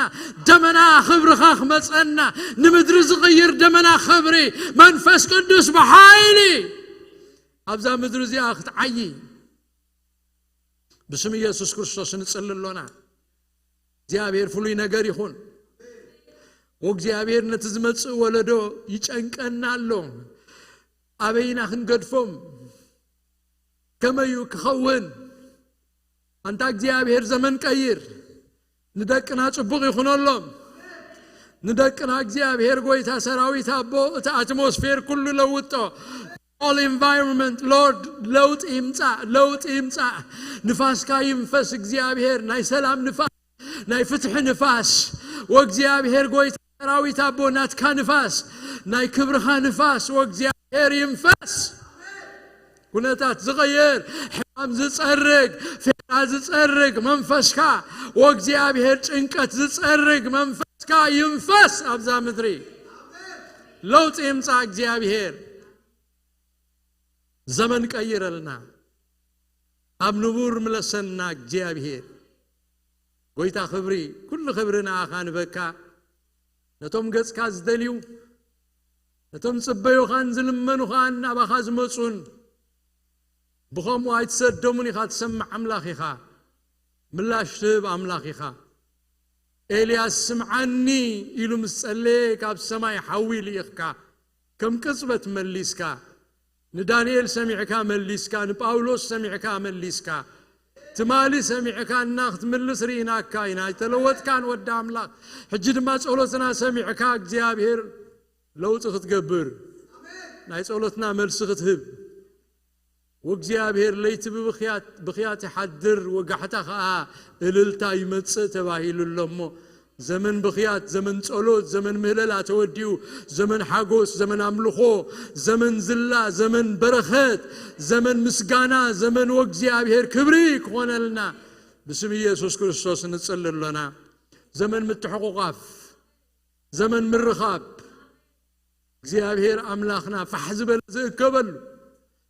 ደመና ክብርኻ ክመጸና፣ ንምድሪ ዝቕይር ደመና ክብሪ መንፈስ ቅዱስ ብሓይሊ ኣብዛ ምድሪ እዚኣ ክትዓዪ ብስም ኢየሱስ ክርስቶስ ንጽሊ ኣሎና። እግዚኣብሔር ፍሉይ ነገር ይኹን። ወእግዚኣብሔር ነቲ ዝመጽእ ወለዶ ይጨንቀና ኣሎ። ኣበይና ክንገድፎም? ከመዩ ክኸውን? ኣንታ እግዚኣብሔር ዘመን ቀይር። ንደቅና ጽቡቕ ይኹነሎም። ንደቅና እግዚኣብሔር ጐይታ ሰራዊት ኣቦ እቲ ኣትሞስፌር ኩሉ ለውጦ። All environment Lord ለውጢ ይምጻእ፣ ለውጢ ይምጻእ። ንፋስካ ይንፈስ እግዚኣብሔር፣ ናይ ሰላም ንፋስ፣ ናይ ፍትሒ ንፋስ። ወእግዚኣብሔር ጐይታ ሰራዊት ኣቦ ናትካ ንፋስ፣ ናይ ክብርኻ ንፋስ ወእግዚኣብሔር ይንፈስ። ኩነታት ዝቐይር፣ ሕማም ዝጸርግ፣ ፌራ ዝጸርግ መንፈስካ፣ ወእግዚኣብሔር ጭንቀት ዝጸርግ መንፈስካ ይንፈስ ኣብዛ ምድሪ። ለውጢ ይምጻእ እግዚኣብሔር። ዘመን ቀይረልና። ኣብ ንቡር ምለሰና እግዚኣብሔር። ጐይታ ክብሪ፣ ኩሉ ክብሪ ንኣኻ ንበካ። ነቶም ገጽካ ዝደልዩ፣ ነቶም ጽበዩኻን ዝልመኑኻን ናባኻ ዝመጹን፣ ብኸምኡ ኣይትሰዶምን ኢኻ፣ ትሰምዕ ኣምላኽ ኢኻ፣ ምላሽ ትህብ ኣምላኽ ኢኻ። ኤልያስ ስምዓኒ ኢሉ ምስ ጸለየ ካብ ሰማይ ሓዊ ልኢኽካ፣ ከም ቅጽበት መሊስካ። ንዳንኤል ሰሚዕካ መሊስካ፣ ንጳውሎስ ሰሚዕካ መሊስካ። ትማሊ ሰሚዕካና ክትምልስ ርኢናካ ኢና፣ ኣይተለወጥካን ወዲ ኣምላኽ። ሕጂ ድማ ጸሎትና ሰሚዕካ እግዚኣብሔር ለውጢ ክትገብር፣ ናይ ጸሎትና መልሲ ክትህብ። ወእግዚኣብሔር ለይቲ ብብኽያት፣ ብኽያት ይሓድር፣ ወጋሕታ ኸኣ እልልታ ይመጽእ ተባሂሉ ኣሎ እሞ፣ ዘመን ብኽያት፣ ዘመን ጸሎት፣ ዘመን ምህለላ ተወዲኡ፣ ዘመን ሓጎስ፣ ዘመን ኣምልኾ፣ ዘመን ዝላ፣ ዘመን በረኸት፣ ዘመን ምስጋና፣ ዘመን ወእግዚኣብሔር ክብሪ ክኾነልና ብስም ኢየሱስ ክርስቶስ ንጽሊ ኣሎና። ዘመን ምትሕቑቓፍ፣ ዘመን ምርኻብ፣ እግዚኣብሔር ኣምላኽና ፋሕ ዝበለ ዝእከበሉ፣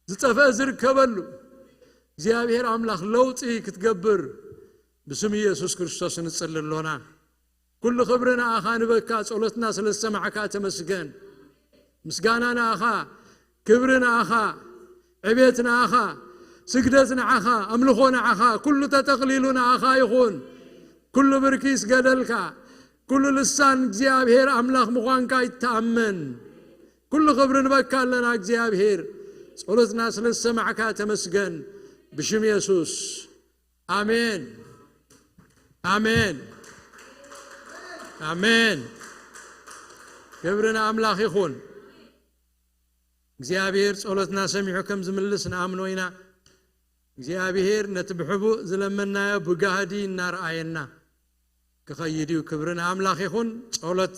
ዝጠፍአ ዝርከበሉ፣ እግዚኣብሔር ኣምላኽ ለውጢ ክትገብር ብስም ኢየሱስ ክርስቶስ ንጽሊ ኣሎና። ኩሉ ክብሪ ንኣኻ ንበካ፣ ጸሎትና ስለ ዝሰማዕካ ተመስገን። ምስጋና ንኣኻ፣ ክብሪ ንኣኻ፣ ዕቤት ንኣኻ፣ ስግደት ንዓኻ፣ ኣምልኾ ንዓኻ፣ ኩሉ ተጠቕሊሉ ንኣኻ ይኹን። ኩሉ ብርኪ ይስገደልካ፣ ኩሉ ልሳን እግዚኣብሔር ኣምላኽ ምዃንካ ይተኣመን። ኩሉ ክብሪ ንበካ ኣለና እግዚኣብሔር፣ ጸሎትና ስለ ዝሰማዕካ ተመስገን። ብሽም የሱስ ኣሜን። ኣሜን። ኣሜን። ክብሪ ንኣምላኽ ይኹን። እግዚኣብሔር ጸሎትና ሰሚዑ ከም ዝምልስ ንኣምኖ ኢና። እግዚኣብሔር ነቲ ብሕቡእ ዝለመንናዮ ብጋህዲ እናርኣየና ክኸይድ እዩ። ክብሪ ንኣምላኽ ይኹን። ጸሎት፣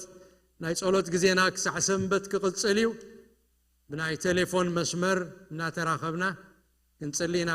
ናይ ጸሎት ግዜና ክሳዕ ሰንበት ክቕጽል እዩ። ብናይ ቴሌፎን መስመር እናተራኸብና ክንጽሊ ኢና።